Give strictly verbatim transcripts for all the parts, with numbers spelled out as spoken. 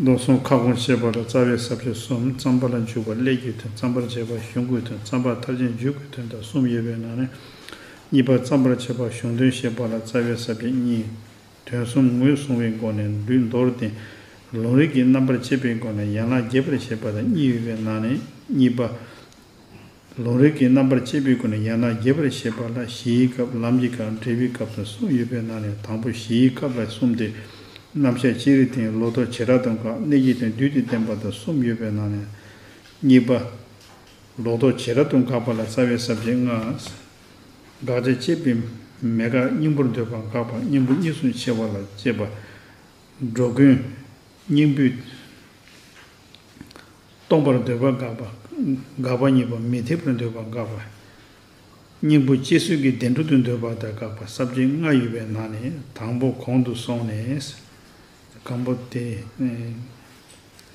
མདོ་གསུམ་ཁ་སྐོང་བྱེད་པ་ལ་རྩ་བའི་ས་བཅད་གསུམ། བརྩམ་པ་ལ་འཇུག་པ་ཀླད་ཀྱི་དོན། བརྩམ་པར་བྱེད་པ་གཞུང་གི་དོན། བརྩམ་པ་མཐར་ཕྱིན་མཇུག་གི་དོན་དང་གསུམ་ཡོད་པའི་ནང་ནས། གཉིས་པ་བརྩམ་པར་བྱེད་པ་གཞུང་དོན་བཤད་པ་ལ་རྩ་བའི་ས་བཅད་གཉིས། དོན་གསུམ་ངོས་བཟུང་བའི་སྒོ་ནས་ལུས་མདོར་བསྟན། ལུང་རིགས་ཀྱི་རྣམ་པར་དཔྱད་པའི་སྒོ་ནས་ཡན་ལག་རྒྱས་པར་བཤད་པ་དང་གཉིས་ཡོད་པའི་ནང་ནས་གཉིས་པ། ལུང་རིགས་ཀྱི་རྣམ་པར་དཔྱད་པའི་སྒོ་ནས་ཡན་ལག་རྒྱས་པར་བཤད་པ་ལ་གཞིའི་སྐབས། ལམ་གྱི་སྐབས། འབྲས་བུའི་སྐབས་སུ་གསུམ་ཡོད་པའི་ནང་ནས་དང་པོ་གཞིའི་སྐབས་ལ་གསུམ་སྟེ། རྣམ་གཞག་སྤྱིར་བསྟན། ལོག་རྟོག་བྱེ་བྲག་ཏུ་འགག་གནད་ཀྱི་དོན་བསྡུས་ཏེ་བསྟན་པ་དང་གསུམ་ཡོད་པའི་ནང་ནས། གཉིས་པ། ལོག་རྟོག་བྱེ་བྲག་ཏུ་འགག་པ་ལ་རྩ་བའི་ས་བཅད་ལྔ། དགག་བྱ་དཔྱད་པའི་མེད་དགག་སྙིང་པོར་འདོད་པ་འགག་པ། གཉེན་པོ་གཉིས་སུ་ཕྱེ་བ་ལ་དཔྱད་པ། འགྲོ་ཀུན་གཉེན་པོས་སྟོང་པར་འདོད་པ་འགག་པ། འགག་པ་གཉིས་པ་མི་འཐད་པར་འདོད་པ་འགག་པ། གཉེན་པོ་སྐྱེ་ཚུལ་གྱི་བདེན་གྲུབ་ཏུ་འདོད་པ་དང་འགག་པ། ས་བཅད་ལྔ་ཡོད་པའི་ནང་ནས་དང་པོ་གོང་དུ་སོང་ནས། དང་པོ་དེ།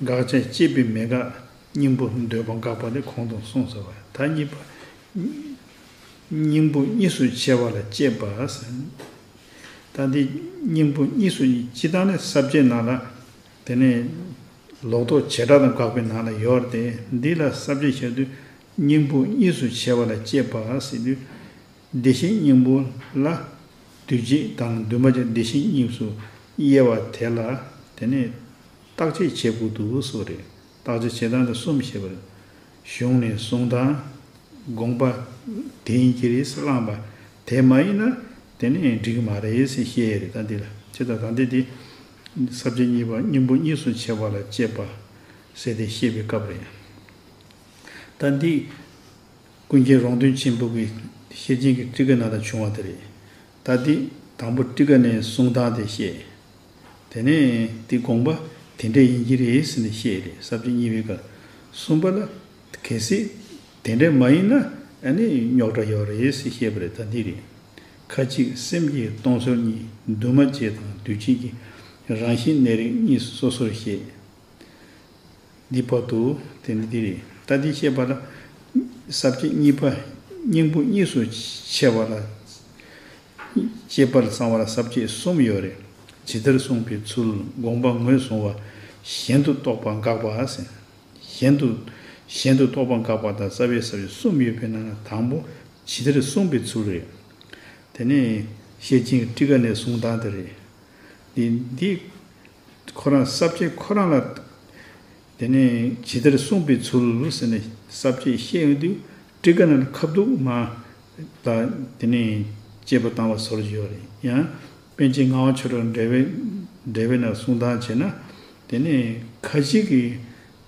དགག་བྱ་དཔྱད་པའི་མེད་དགག་སྙིང་པོ་འདོད་པ་འགག་པ་དེ་གོང་དུ་སོང་ཟེར་བ། ད་གཉིས་པ། གཉེན་པོ་གཉིས་སུ་ཕྱེ་བ་ལ་དཔྱད་པ་ཟེར། ད་འདི་གཉེན་པོ་གཉིས་སུ་སྤྱིར་བཏང་ནས་ས་བཅད་ནང་ལ། དེ་ནས་ལོག་རྟོག་བྱེ་བྲག་ཏུ་འགག་པའི་ནང་ལ་ཡོད་རེད་དེ། འདི་ལ་ས་བཅད་བྱ་དུས་གཉེན་པོ་གཉིས་སུ་ཕྱེ་བ་ལ་དཔྱད་པ་ཟེར་དུས། བདེ་གཤེགས་སྙིང་པོ་ལ་འདུས་བྱས་དང་འདུས་མ་བྱས་བདེ་གཤེགས་གཉིས་སུ་དབྱེ་བ་དེ་ལ། དེ་ནས་བརྟག་དཔྱད་བྱེད་དགོས་འདུག་ཟེར་བ་རེད། བརྟག་དཔྱད་བྱེད་སྟངས་དེ་གསུམ་བཤད་པ་རེད། གཞུང་ནས་གསུང་སྟངས། དགོངས་པ་དེ་ཡིན་གྱི་རེད་བླངས་པ། དེ་མ་ཡིན་ན་དེ་ནི་འགྲིག་གི་མ་རེད་ཟེར་བཤད་ཡས་རེད། ད་འདི་ལ་ཇི་ལྟར་ད་འདི་དེ་ས་བཅད་གཉིས་པ་གཉེན་པོ་གཉིས་སུ་ཕྱེ་བ་ལ་དཔྱད་པ་ཟེར་དེ་བཤད་པའི་སྐབས་རེད། ད་འདི་ཀུན་མཁྱེན་རོང་སྟོན་ཆེན་པོ་གི་ཤེར་ཕྱིན་གྱི་ཊཱི་ཀ་ནང་ལ་བྱུང་བ་དེ་རེད། ད་འདི་དང་པོ་ཊཱི་ཀ་ནས་གསུང་སྟངས་དེ་བཤད། དེ་ནས་དེ་དགོངས་པ་དེ་འདྲ་ཡིན་གྱི་རེད་ཟེར་ནས་བཤད་རེད། ས་བཅད་གཉིས་པའི་སྐབས་གསུམ་པ་ལ་གལ་སྲིད་དེ་འདྲ་མ་ཡིན་ན་ཨ་ནི་རྙོག་དྲ་ཡོད་རེད་ཟེར་བཤད་པ་རེད། ད་འདི་རེད། ཁ་ཅིག་སེམས་ཀྱི་སྟོང་གསལ་གཉིས། འདུས་མ་བྱས་དང་འདུས་བྱས་ཀྱི་རང་བཞིན་གནས་རིགས་གཉིས་སོ་སོར་བཤད། འདི་བར་དུ་དེ་ནི་འདི་རེད། ད་འདི་བཤད་པ་ལ་ས་བཅད་གཉིས་པ་གཉེན་པོ་གཉིས་སུ་ཕྱེ་བ་ལ། དཔྱད་པ་ལ་གསང་བ་ལ་ས་བཅད་གསུམ་ཡོད་རེད། ཇི་ལྟར་གསུངས་པའི་ཚུལ། དགོངས་པ་ངོས་བཟུང་བ། གཞན་དུ་རྟོག་པ་འགག་པ་ཟེར། གཞན་དུ་གཞན་དུ་རྟོག་པ་འགག་པ་དང་རྩ་བའི་ས་བཅད་གསུམ་ཡོད་པའི་ནང་ན་དང་པོ་ཇི་ལྟར་གསུངས་པའི་ཚུལ་རེད། དེ་ནས་ཤེར་ཕྱིན་གྱི་ཊཱི་ཀ་ནས་གསུང་སྟངས་དེ་རེད། འདི་འདི་ཁོ་རང་ས་བཅད་ཁོ་རང་ལ། དེ་ནས་ཇི་ལྟར་གསུངས་པའི་ཚུལ་ཟེར་ནས་ས་བཅད་བཤད་ཡོང་དུས་ཊཱི་ཀ་ནང་ཁ་ཐུག་མ་ལ་དེ་ནས་དཔྱད་པ་བཏང་བ་བཟོ་འདྲ་ཡོད་རེད། ཡང་པཎ་ཆེན་ངག་དབང་ཆོས་གྲགས་འགྲེལ་པའི་འགྲེལ་པའི་ནང་གསུང་སྟངས་བྱས་ན། དེ་ནས་ཁ་ཅིག་གིས་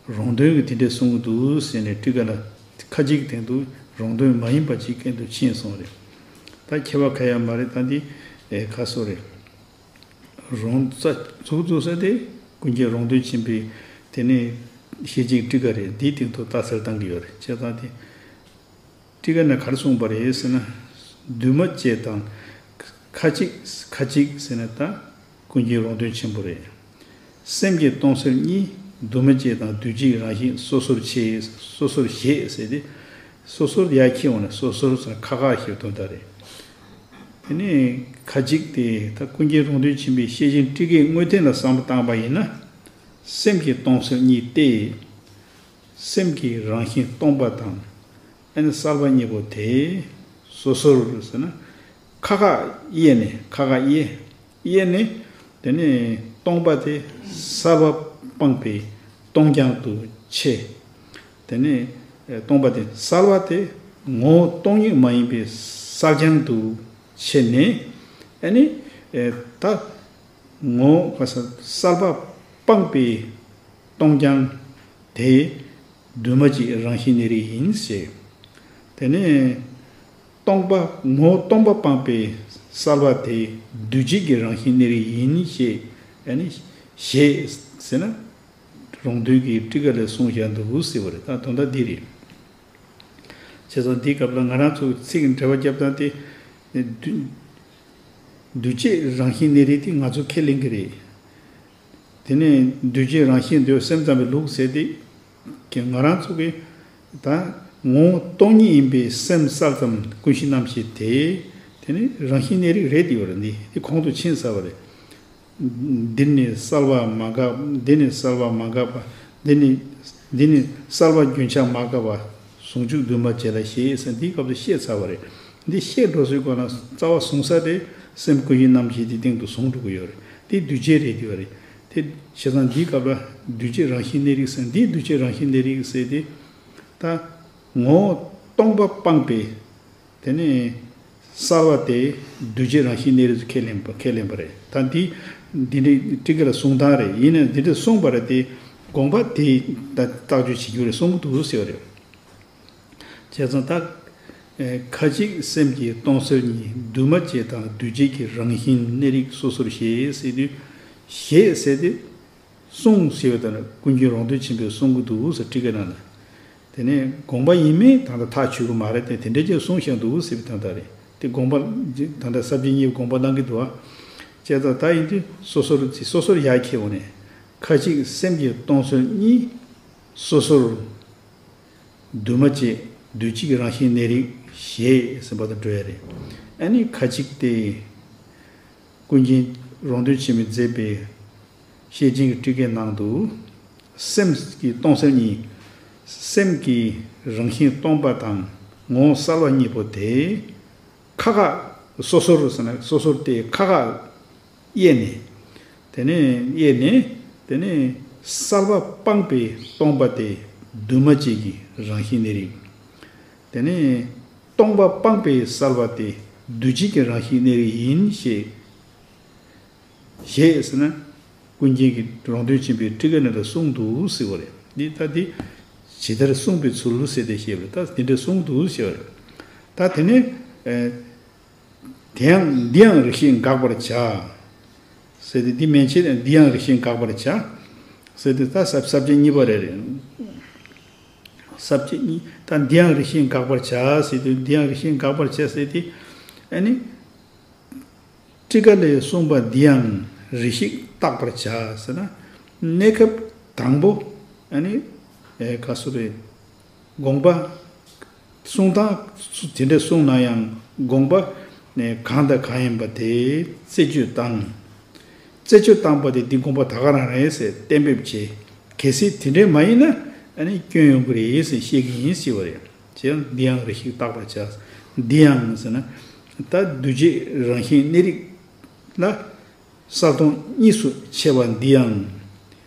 རོང་སྟོན་གྱིས་དེ་འདྲས་གསུང་གི་འདུག་ཟེར་ནས་ཊཱི་ཀ་ལ་ཁ་ཅིག་གི་སྟེང་དུ་རོང་སྟོན་མ་ཡིན་པ་ཅིག་སྐད་དུ་ཕྱིན་སོང་རེད། ད་ཁྱད་པར་གང་ཡང་མ་རེད། ད་འདི་ཨེ་ཁ་སོ་རེད། རོང་ས་ཚུགས་ཚུགས་ས་དེ་ཀུན་མཁྱེན་རོང་སྟོན་ཆེན་པོའི་དེ་ནས་ཤེར་ཕྱིན་ཊཱི་ཀ་རེད། འདིའི་སྟེང་དུ་ལྟ་ཚུལ་བཏང་གི་ཡོད་རེད། བྱས་ཙང་དེ་ཊཱི་ཀ་ནས་ག་རེ་གསུངས་པ་རེད་ཟེར་ན། འདུས་མ་བྱས་དང་ཁ་ཅིག་ཁ་ཅིག་ཟེར་ན་ད་ཀུན་མཁྱེན་རོང་སྟོན་ཆེན་པོ་རེད། སེམས་ཀྱི་སྟོང་གསལ་གཉིས། འདུས་མ་བྱས་དང་འདུས་བྱས་ཀྱི་རང་བཞིན་སོ་སོར་བྱེད། སོ་སོར་བཞེད་ཟེར་ཏེ། སོ་སོར་ཡར་འཁྱེར་འོང་ན་སོ་སོར་ཟེར་ན་ཁ་ཁ་ཞེས་དོན་དག་རེད། དེ་ནས་ཁ་ཅིག་དེ་ད་ཀུན་མཁྱེན་རོང་སྟོན་ཆེན་པོའི་ཤེར་ཕྱིན་ཊཱི་ཀའི་དངོས་བསྟན་ལ་བསམ་བློ་བཏང་པ་ཡིན་ན། སེམས་ཀྱི་སྟོང་གསལ་གཉིས་ཏེ། སེམས་ཀྱི་རང་བཞིན་སྟོང་པ་དང་། ཨ་ནི་གསལ་བ་གཉིས་པོ་དེ་སོ་སོར་ཟེར་ན། ཁ་ཁ་དབྱེ་ནས་ཁ་ཁ་དབྱེ། དབྱེ་ནས་དེ་ནས་སྟོང་པ་དེ་གསལ་བ་སྤངས་པའི་སྟོང་རྐྱང་དུ་ཕྱེ། དེ་ནས་སྟོང་པ་དེ་གསལ་བ་དེ་ངོ་བོ་སྟོང་ཉིད་མ་ཡིན་པའི་གསལ་རྐྱང་དུ་ཕྱེ་ནས། ཨ་ནི་ད་ངོ་བོ་གསལ་བ་སྤངས་པའི་སྟོང་རྐྱང་དེ་འདུས་མ་བྱས་རང་བཞིན་གནས་རིགས་ཡིན་ཞེས། དེ་ནས་སྟོང་པ་ངོ་བོ་སྟོང་པ་སྤངས་པའི་གསལ་བ་དེ་འདུས་བྱས་ཀྱི་རང་བཞིན་གནས་རིགས་ཡིན་ཞེས། ཨ་ནི་ཞེས་ཟེར་ན། རོང་སྟོན་གྱིས་ཊཱི་ཀ་ལ་གསུངས་བཞག་འདུག་ཟེར་བ་རེད། ད་དོན་དག་འདི་རེད། བྱས་ཙང་འདིའི་སྐབས་ལ་ང་རང་ཚོ་ཚིག་འགྲེལ་པ་རྒྱབ་སྟངས་དེ། འདུས་འདུས་བྱས་རང་བཞིན་གནས་རིགས་དེ་ང་ཚོ་ཁས་ལེན་གྱི་རེད། དེ་ནས་འདུས་བྱས་རང་བཞིན་དུ་སེམས་ཙམ་པའི་ལུགས་ཟེར་དེ། ཀྱི་ང་རང་ཚོ་གི་ད་ངོ་བོ་སྟོང་ཉིད་ཡིན་པའི་སེམས་གསལ་ཙམ་ཀུན་གཞི་རྣམ་ཤེས་དེ། དེ་ནི་རང་བཞིན་གནས་རིགས་རེད་དེ་ཡོད་རེད། འདི་དེ་གོང་དུ་ཕྱིན་ཚར་བ་རེད། འདིར་ནི་གསལ་བ་མ་འགགས། འདིར་ནི་གསལ་བ་མ་འགགས་པ། འདིར་ནི་འདིར་ནི་གསལ་བ་རྒྱུན་ཆགས་མ་འགགས་པ། ཟུང་འཇུག་འདུས་མ་བྱས་ལ་ཞེས་ཟེར་འདིའི་སྐབས་སུ་བཤད་ཚར་བ་རེད། འདི་བཤད་འགྲོ་སའི་སྐོར་ན་རྩ་བ་བཟུང་ས་དེ་སེམས་ཀུན་གཞི་རྣམ་ཤེས་དེ་སྟེང་དུ་བཟུང་འགྲོ་གི་ཡོད་རེད། དེ་འདུས་བྱས་རེད་དེ་བ་རེད། དེ་བྱས་ཙང་འདིའི་སྐབས་ལ་འདུས་བྱས་རང་བཞིན་གནས་རིགས་ཟེར། འདིའི་འདུས་བྱས་རང་བཞིན་གནས་རིགས་ཟེར་དེ། ད་ངོ་བོ་སྟོང་པ་སྤངས་པའི། དེ་ནས་གསལ་བ་དེ་འདུས་བྱས་རང་བཞིན་གནས་རིགས་སུ་ཁས་ལེན་པ་ཁས་ལེན་པ་རེད། ད་འདི་འདི་འདྲའི་ཊཱི་ཀ་ལ་གསུང་སྟངས་རེད། ཡིན་ནའི་འདི་འདྲ་གསུངས་པ་རེད་དེ། དགོངས་པ་དེ་ད་བརྟག་དཔྱད་བྱེད་རྒྱུ་རེད། གསུང་གི་འདུག་ཟེར་བ་རེད། བྱས་ཙང་ད་ཁ་ཅིག་སེམས་ཀྱི་སྟོང་གསལ་གཉིས། འདུས་མ་བྱས་དང་འདུས་བྱས་ཀྱི་རང་བཞིན་གནས་རིགས་སོ་སོར་ཞེས་ཟེར་དུས། ཞེས་ཟེར་དུས། གསུངས་ཟེར་བ་ལྟར་ཀུན་མཁྱེན་རོང་སྟོན་ཆེན་པོས་གསུང་གི་འདུག་ཟེར་ཊཱི་ཀ་ནང་ལ། དེ་ནས་དགོངས་པ་ཡིན་མིན་ད་ལྟ་ཐག་ཆོད་གི་མ་རེད་དེ། དེ་འདྲ་ཅིག་གསུངས་བཞག་འདུག་ཟེར་བའི་དོན་དག་རེད། དེ་དགོངས་པ་ད་ལྟ་ས་བཅད་གཉིས་དགོངས་པ་གནང་གི་འདུག་ཨ། བྱས་ཙང་ད་ཡིན་དུས་སོ་སོར་སོ་སོར་ཡར་ཁྱེར་འོང་ནས། ཁ་ཅིག་སེམས་ཀྱི་སྟོང་གསལ་གཉིས། སོ་སོར་འདུས་མ་བྱས། འདུས་བྱས་ཀྱི་རང་བཞིན་གནས་རིགས་ཞེས་ཟེར་བ་དང་འགྲོ་ཡ་རེད། ཨ་ནི་ཁ་ཅིག་དེ། ཀུན་མཁྱེན་རོང་སྟོན་ཆེན་མོས་མཛད་པའི་བཤད་བྱེད་ཀྱི་ཊཱི་ཀའི་ནང་དུ། སེམས་ཀྱི་སྟོང་གསལ་གཉིས། སེམས་ཀྱི་རང་བཞིན་སྟོང་པ་དང་ངོ་བོ་གསལ་བ་གཉིས་པོ་དེ། ཁ་ཁ་སོ་སོར་ཟེར་ན་སོ་སོར་དེ་ཁ་ཁ་དབྱེ་ནས། དེ་ནས་དབྱེ་ནས། དེ་ནས་གསལ་བ་སྤངས་པའི་སྟོང་པ་དེ་འདུས་མ་བྱས་ཀྱི་རང་བཞིན་གནས་རིགས། དེ་ནས་སྟོང་པ་སྤངས་པའི་གསལ་བ་དེ་འདུས་བྱས་ཀྱི་རང་བཞིན་གནས་རིགས་ཡིན་ཞེས། ཞེས་ཟེར་ན། ཀུན་མཁྱེན་གྱིས་རོང་སྟོན་ཆེན་པོའི་ཊཱི་ཀ་ནང་ལ་གསུངས་འདུག་ཟེར་བ་རེད། འདི་ད་འདི་ཇི་ལྟར་གསུངས་པའི་ཚུལ་ཟེར་ཏེ་བཤད་པ་རེད། ད་འདི་འདྲ་གསུངས་འདུག་ཟེར་བ་རེད། ད་དེ་ནས། ཨེ། དེ་ཡང་འདི་ཡང་རིགས་ཤེས་དགག་པར་བྱ། ཟེར་ཏེ་འདི་མན་ཆད་འདི་ཡང་རིགས་ཤེས་དགག་པར་བྱ། ཟེར་ཏེ་ད་ས་ས་བཅད་གཉིས་པ་རེད་རེད། ས་བཅད་གཉིས། ད་འདི་ཡང་རིགས་ཤེས་དགག་པར་བྱ་ཟེར་དུས། འདི་ཡང་རིགས་ཤེས་དགག་པར་བྱ་ཟེར་ཏེ། ཨ་ནི། ཊཱི་ཀ་ལས་གསུངས་པ་འདི་ཡང་རིགས་ཤེས་བརྟག་པར་བྱ་ཟེར་ན། གནས་སྐབས་དང་པོ། ཨ་ནི། ཨེ། ག་སུ་རེད། དགོངས་པ། གསུང་སྟངས་དེ་འདྲ་གསུངས་ན་ཡང་དགོངས་པ་ནི་གང་དང་གང་ཡིན་པ་དེ་རྩད་གཅོད་དང་། རྩད་གཅོད་བཏང་པ་དེ་འདི་དགོངས་པ་ད་ག་རང་རེད་ཟེར་གཏན་འབེབས་བྱེད། གལ་སྲིད་དེ་འདྲ་མ་ཡིན་ན། ཨ་ནི་སྐྱོན་ཡོང་གི་རེད་ཟེར་བཤད་ཀྱི་ཡིན་ཟེར་བ་རེད། བྱས་ཙང་འདི་ཡང་རིགས་ཤེས་བརྟག་པར་བྱ། འདི་ཡང་ཟེར་ན། ད་འདུས་བྱས་རང་བཞིན་གནས་རིགས་ལ་གསལ་སྟོང་གཉིས་སུ་ཕྱེ་བ་འདི་ཡང་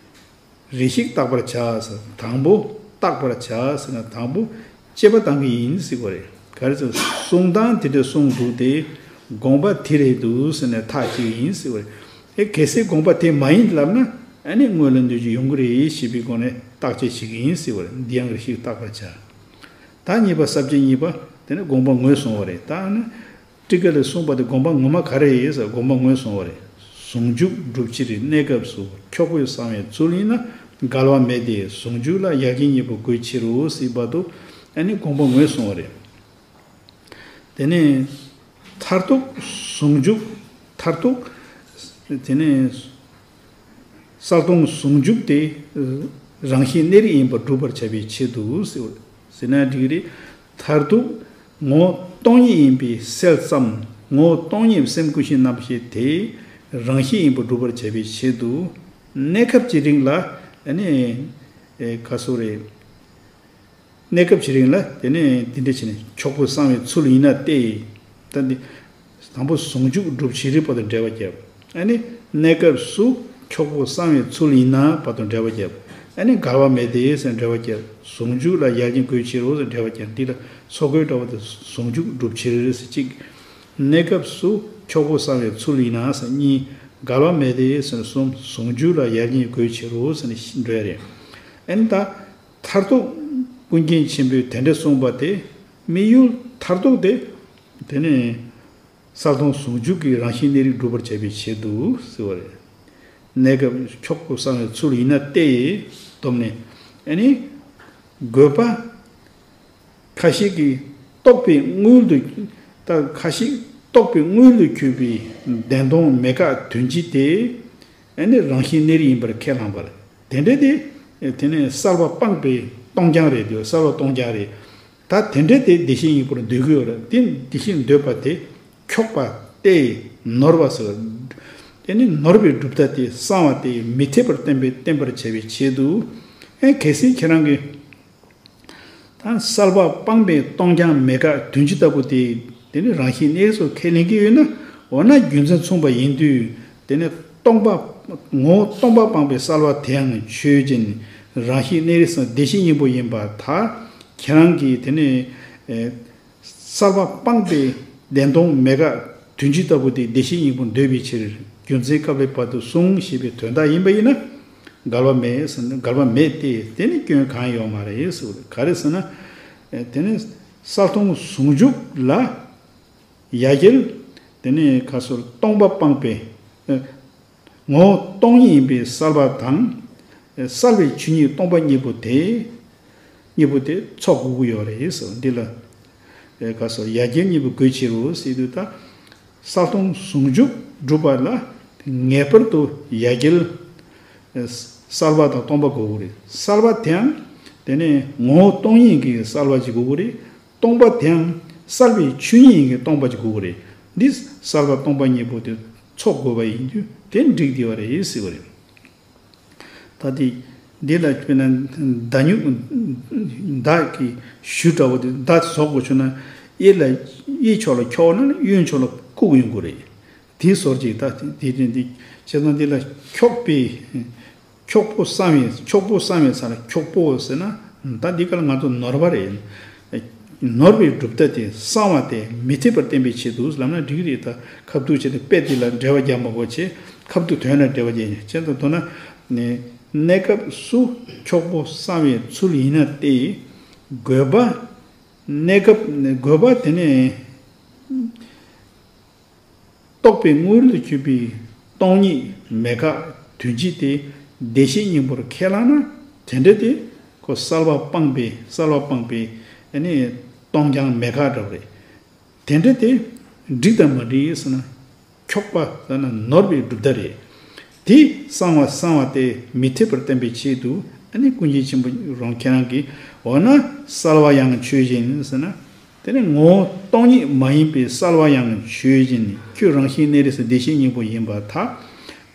རིགས་ཤེས་བརྟག་པར་བྱ་ཟེར། དང་པོ་བརྟག་པར་བྱ་ཟེར་ན་དང་པོ་དཔྱད་པ་བཏང་གི་ཡིན་ཟེར་བ་རེད། ག་རེ་ཟེར། གསུང་སྟངས་དེ་འདྲ་གསུངས་འདུག་སྟེ། དགོངས་པ་དེ་རེད་འདུག་ཟེར་ནས་ཐག་བཅད་ཀྱི་ཡིན་ཟེར་བ་རེད། ཨེ། གལ་སྲིད་དགོངས་པ་དེ་མ་ཡིན་ལབ་ན། ཨ་ནི་སྔོན་ལ་འདོད་ཀྱི་ཡོང་གི་རེད་ཞེས་པའི་སྒོ་ནས་བརྟག་དཔྱད་བྱེད་ཀྱི་ཡིན་ཟེར་བ་རེད། འདི་ཡང་རིགས་ཤེས་བརྟག་པར་བྱ། ད་གཉིས་པ། ས་བཅད་གཉིས་པ། དེ་ནི་དགོངས་པ་ངོས་བཟུང་བ་རེད། ད་ནི་ཊཱི་ཀ་ལས་གསུངས་པ་དེ་དགོངས་པ་ངོ་མ་ག་རེ་ཡིན་ཟེར། དགོངས་པ་ངོས་བཟུང་བ་རེད། ཟུང་འཇུག་སྒྲུབ་ཕྱིར་གནས་སྐབས་སུ་འཁྱོག་པོའི་གསང་བའི་ཚུལ་ཡིན་ན་འགལ་བ་མེད་དེ། ཟུང་འཇུག་ལ་ཡར་རྒྱས་གཉིས་པོ་དགོས་ཕྱིར་རོ་ཟེར་བར་དུ། ཨ་ནི་དགོངས་པ་ངོས་བཟུང་བ་རེད། དེ་ནས་མཐར་ཐུག་ཟུང་འཇུག་མཐར་ཐུག་དེ་ནས་གསལ་སྟོང་ཟུང་འཇུག་དེ་རང་བཞིན་གནས་རིགས་ཡིན་པར་སྒྲུབ་པར་བྱ་བའི་ཆེད་དུ་ཟེར་བ་ཟེར་ན་འགྲིག་གི་རེད། མཐར་ཐུག་ངོ་བོ་སྟོང་ཉིད་ཡིན་པའི་གསལ་ཙམ། ངོ་བོ་སྟོང་ཉིད་སེམས་ཀུན་གཞི་རྣམ་ཤེས་དེ་རང་བཞིན་ཡིན་པར་སྒྲུབ་པར་བྱ་བའི་ཆེད་དུ། གནས་སྐབས་ཀྱི་རིང་ལ་ཨ་ནི་ཨེ་ག་སོ་རེད། གནས་སྐབས་ཀྱི་རིང་ལ་དེ་ནས་འདི་འདྲ་བྱས་ནས་འཁྱོག་པོ་གསང་བའི་ཚུལ་ཡིན་ན་སྟེ། ད་འདི་དང་པོ་ཟུང་འཇུག་སྒྲུབ་བྱེད་རིགས་བར་དུ་འགྲེལ་བ་བརྒྱབ། ཨ་ནི་གནས་སྐབས་སུ་འཁྱོག་པོ་གསང་བའི་ཚུལ་ཡིན་ན་བར་དུ་འགྲེལ་བ་བརྒྱབ། ཨ་ནི་འགལ་བ་མེད་དེ་ཟེར་འགྲེལ་བ་བརྒྱབ། ཟུང་འཇུག་ལ་ཡར་རྒྱས་དགོས་ཕྱིར་རོ་ཟེར་འགྲེལ་བ་བརྒྱབ། འདི་ལ་ཚོགས་ཀའི་འགྲོ་བ་དང་ཟུང་འཇུག་སྒྲུབ་བྱེད་རིགས་ཟེར་གཅིག། གནས་སྐབས་སུ་འཁྱོག་པོ་གསང་བའི་ཚུལ་ཡིན་ན་ཟེར་གཉིས། འགལ་བ་མེད་དེ་ཟེར་གསུམ། ཟུང་འཇུག་ལ་ཡར་རྒྱས་དགོས་ཕྱིར་རོ་ཟེར་ནས་འགྲོ་ཡ་རེད། ཨ་ནི་ད། མཐར་ཐུག་ཀུན་མཁྱེན་ཆེན་པོས་དེ་འདྲ་གསུངས་པ་དེ། དམིགས་ཡུལ་མཐར་ཐུག་དེ། དེ་ནི་གསལ་སྟོང་ཟུང་འཇུག་གི་རང་བཞིན་གནས་རིགས་སྒྲུབ་པར་བྱ་བའི་ཆེད་དུ་ཟེར་བ་རེད། གནས་སྐབས་འཁྱོག་པོ་གསང་བའི་ཚུལ་ཡིན་ན་སྟེ། བསྡོམས་ནས། ཨ་ནི། དགོས་པ། ཁ་ཤས་ཀྱིས་རྟོག་པའི་དངུལ་དུ། ད་ཁ་ཤས་རྟོག་པའི་དངུལ་དུ་གྱུར་པའི་བདེན་སྟོང་མེད་དགག་དོན་སྤྱི་དེ། ཨ་ནི་རང་བཞིན་གནས་རིགས་ཡིན་པར་ཁས་བླངས་པར། དེ་འདྲ་དེ། དེ་ནས་གསལ་བ་སྤངས་པའི་སྟོང་རྐྱང་རེད་དེ། གསལ་བ་སྟོང་རྐྱང་རེད། ད་དེ་འདྲ་དེ་བདེ་གཤེགས་ཡིན་པར་འདོད་ཀྱི་ཡོད་རེད་དེ། བདེ་གཤེགས་འདོད་པ་དེ་འཁྱོག་པ་སྟེ། ནོར་བ་ཟེར། དེ་ནི་ནོར་བའི་གྲུབ་མཐའ་དེ་གསང་བ་དེ་མི་འཐད་པར་བསྟན་པའི་བསྟན་པར་བྱ་བའི་ཆེད་དུ། ཨེ་གལ་སྲིད་ཁྱེད་རང་གིས་ད་གསལ་བ་སྤངས་པས་སྟོང་རྐྱང་མེད་དགག་དོན་སྤྱི་ལྟ་བུ་དེ། དེ་ནི་རང་བཞིན་གནས་སུ་ཁས་ལེན་གྱི་ཡོད་ན། འོ་ན་རྒྱུ་མཚན་མཚུངས་པ་ཡིན་དུས། དེ་ནི་སྟོང་པ། ངོ་བོ་སྟོང་པ་སྤངས་པའི་གསལ་བ་དེའང་ཆོས་ཅན། རང་བཞིན་གནས་རིགས་སམ་བདེ་གཤེགས་སྙིང་པོ་ཡིན་པར་ཐལ། ཁྱེད་རང་གིས་དེ་ནི། ཨེ། གསལ་བ་སྤངས་པས་བདེན་སྟོང་མེད་དགག་དོན་སྤྱི་ལྟ་བུ་དེ་བདེ་གཤེགས་སྙིང་པོར་འདོད་པའི་ཕྱིར། རྒྱུ་མཚན་སྐབས་ལས་བར་དུ་གསུངས་ཞེས་པའི་དོན་དག་ཡིན་པ་ཡིན་ན། འགལ་བ་མེད་ཟེར་ན་འགལ་བ་མེད་དེ། དེ་ནི་སྐྱོན་གང་ཡང་ཡོད་མ་རེད་ཟེར་བ་རེད། ག་རེ་ཟེར་ན། ཨེ། དེ་ནི་གསལ་སྟོང་ཟུང་འཇུག་ལ་ཡ་གྱལ། དེ་ནི་ཁ་སོར་སྟོང་པ་སྤངས་པའི། ཨེ། ངོ་བོ་སྟོང་ཉིད་ཡིན་པའི་གསལ་བ་དང་། གསལ་བའི་ཆོས་ཉིད་སྟོང་པ་གཉིས་པོ་དེ། གཉིས་པོ་དེ་ཚོགས་དགོས་ཀྱི་ཡོད་རེད་ཟེར། འདི་ལ། ཨེ། ག་སོ་ཡ་གྱལ་གཉིས་པོ་དགོས་ཕྱིར་རོ་ཟེར་དུས་ད། གསལ་སྟོང་ཟུང་འཇུག་སྒྲུབ་པ་ལ་ངེས་པར་དུ་ཡ་གྱལ། ཨེ། གསལ་བ་དང་སྟོང་པ་དགོས་ཀྱི་རེད། གསལ་བ་དེའང་དེ་ནས་ངོ་བོ་སྟོང་ཉིད་ཀྱི་གསལ་བ་ཅིག་དགོས་ཀྱི་རེད། སྟོང་པ་དེའང་གསལ་བའི་ཆོས་ཉིད་ཀྱི་སྟོང་པ་ཅིག་དགོས་ཀྱི་རེད། འདི་གསལ་བ་སྟོང་པ་གཉིས་པོ་དེ་ཚོགས་དགོས་པ་ཡིན་དུས་དེ་འགྲིག་བསྡད་པ་རེད་ཟེར་བ་རེད། ད་དེ། འདི་ལ་དཔེར་ན་མདའ་སྨྱུག་མདའ་གི་གཞུ་འདྲ་བོ་དེ་མདའ་བཟོ་དགོས་བྱུང་ན། གཡས་ལ་གཡས་ཕྱོགས་ལ་འཁྱོག་ན་གཡོན་ཕྱོགས་ལ་བཀུག་ཡོང་དགོས་རེད། དེའི་ཟུར་ཅིག་ད་དེ་དེ་དེ་བྱས་ཙང་འདི་ལ་འཁྱོག་པའི། འཁྱོག་པོ་གསང་བའི། འཁྱོག་པོ་གསང་བའི་ས་ལ་འཁྱོག་པོ་ཟེར་ན། ད་འདི་ག་ལ་ང་ཚོ་ནོར་བ་རེད། ནོར་བའི་གྲུབ་མཐའ་དེ་གསང་བ་དེ་མི་འཐད་པར་བསྟན་པའི་ཆེད་དུ་ལབ་ན་འགྲིག་གི་རེད། ད་ཁ་ཐུག་བྱས་ཏེ་དཔེ་དེ་ལ་འགྲེལ་བ་རྒྱག་མ་དགོས་བྱས། ཁ་ཐུག་དོན་ལ་འགྲེལ་བ་རྒྱག་ཡིན་བྱས། ད་མདོར་ན། གནས་སྐབས་སུ་འཁྱོག་པོ་གསང་བའི་ཚུལ་ཡིན་ན་སྟེ། དགོས་པ། གནས་སྐབས་དགོས་པ་དེ་ནི། རྟོག་པའི་དངོས་ལུགས་གྱུར་པའི་སྟོང་ཉིད་མེད་དགག་དོན་སྤྱི་དེ་བདེ་གཤེགས་སྙིང་པོར་ཁས་བླངས་ན། དེ་འདྲ་དེ་ཁོ་གསལ་བ་སྤངས་པའི། གསལ་བ་སྤངས་པའི་ཨ་ནི་སྟོང་རྐྱང་མེད་དགག་འདྲ་བ་རེད། དེ་འདྲ་དེ་འགྲིག་དང་མ་འགྲིག་ཟེར་ན། འཁྱོག་པ་ཟེར་ན་ནོར་བའི་གྲུབ་མཐའ་རེད། དེ་གསང་བ་གསང་བ་དེ་མི་འཐད་པར་བསྟན་པའི་ཆེད་དུ་ཨ་ནི་ཀུན་མཁྱེན་ཆེན་པོ་རང་ཁྱེད་རང་གིས། འོ་ན་གསལ་བ་ཡང་ཆོས་ཅན་ཟེར་ན། དེ་ནི་ངོ་བོ་སྟོང་ཉིད་མ་ཡིན་པའི་གསལ་བ་ཡང་ཆོས་ཅན། ཁྱོད་རང་བཞིན་གནས་རིགས་སུ་བདེ་གཤེགས་སྙིང་པོ་ཡིན་པར་ཐལ།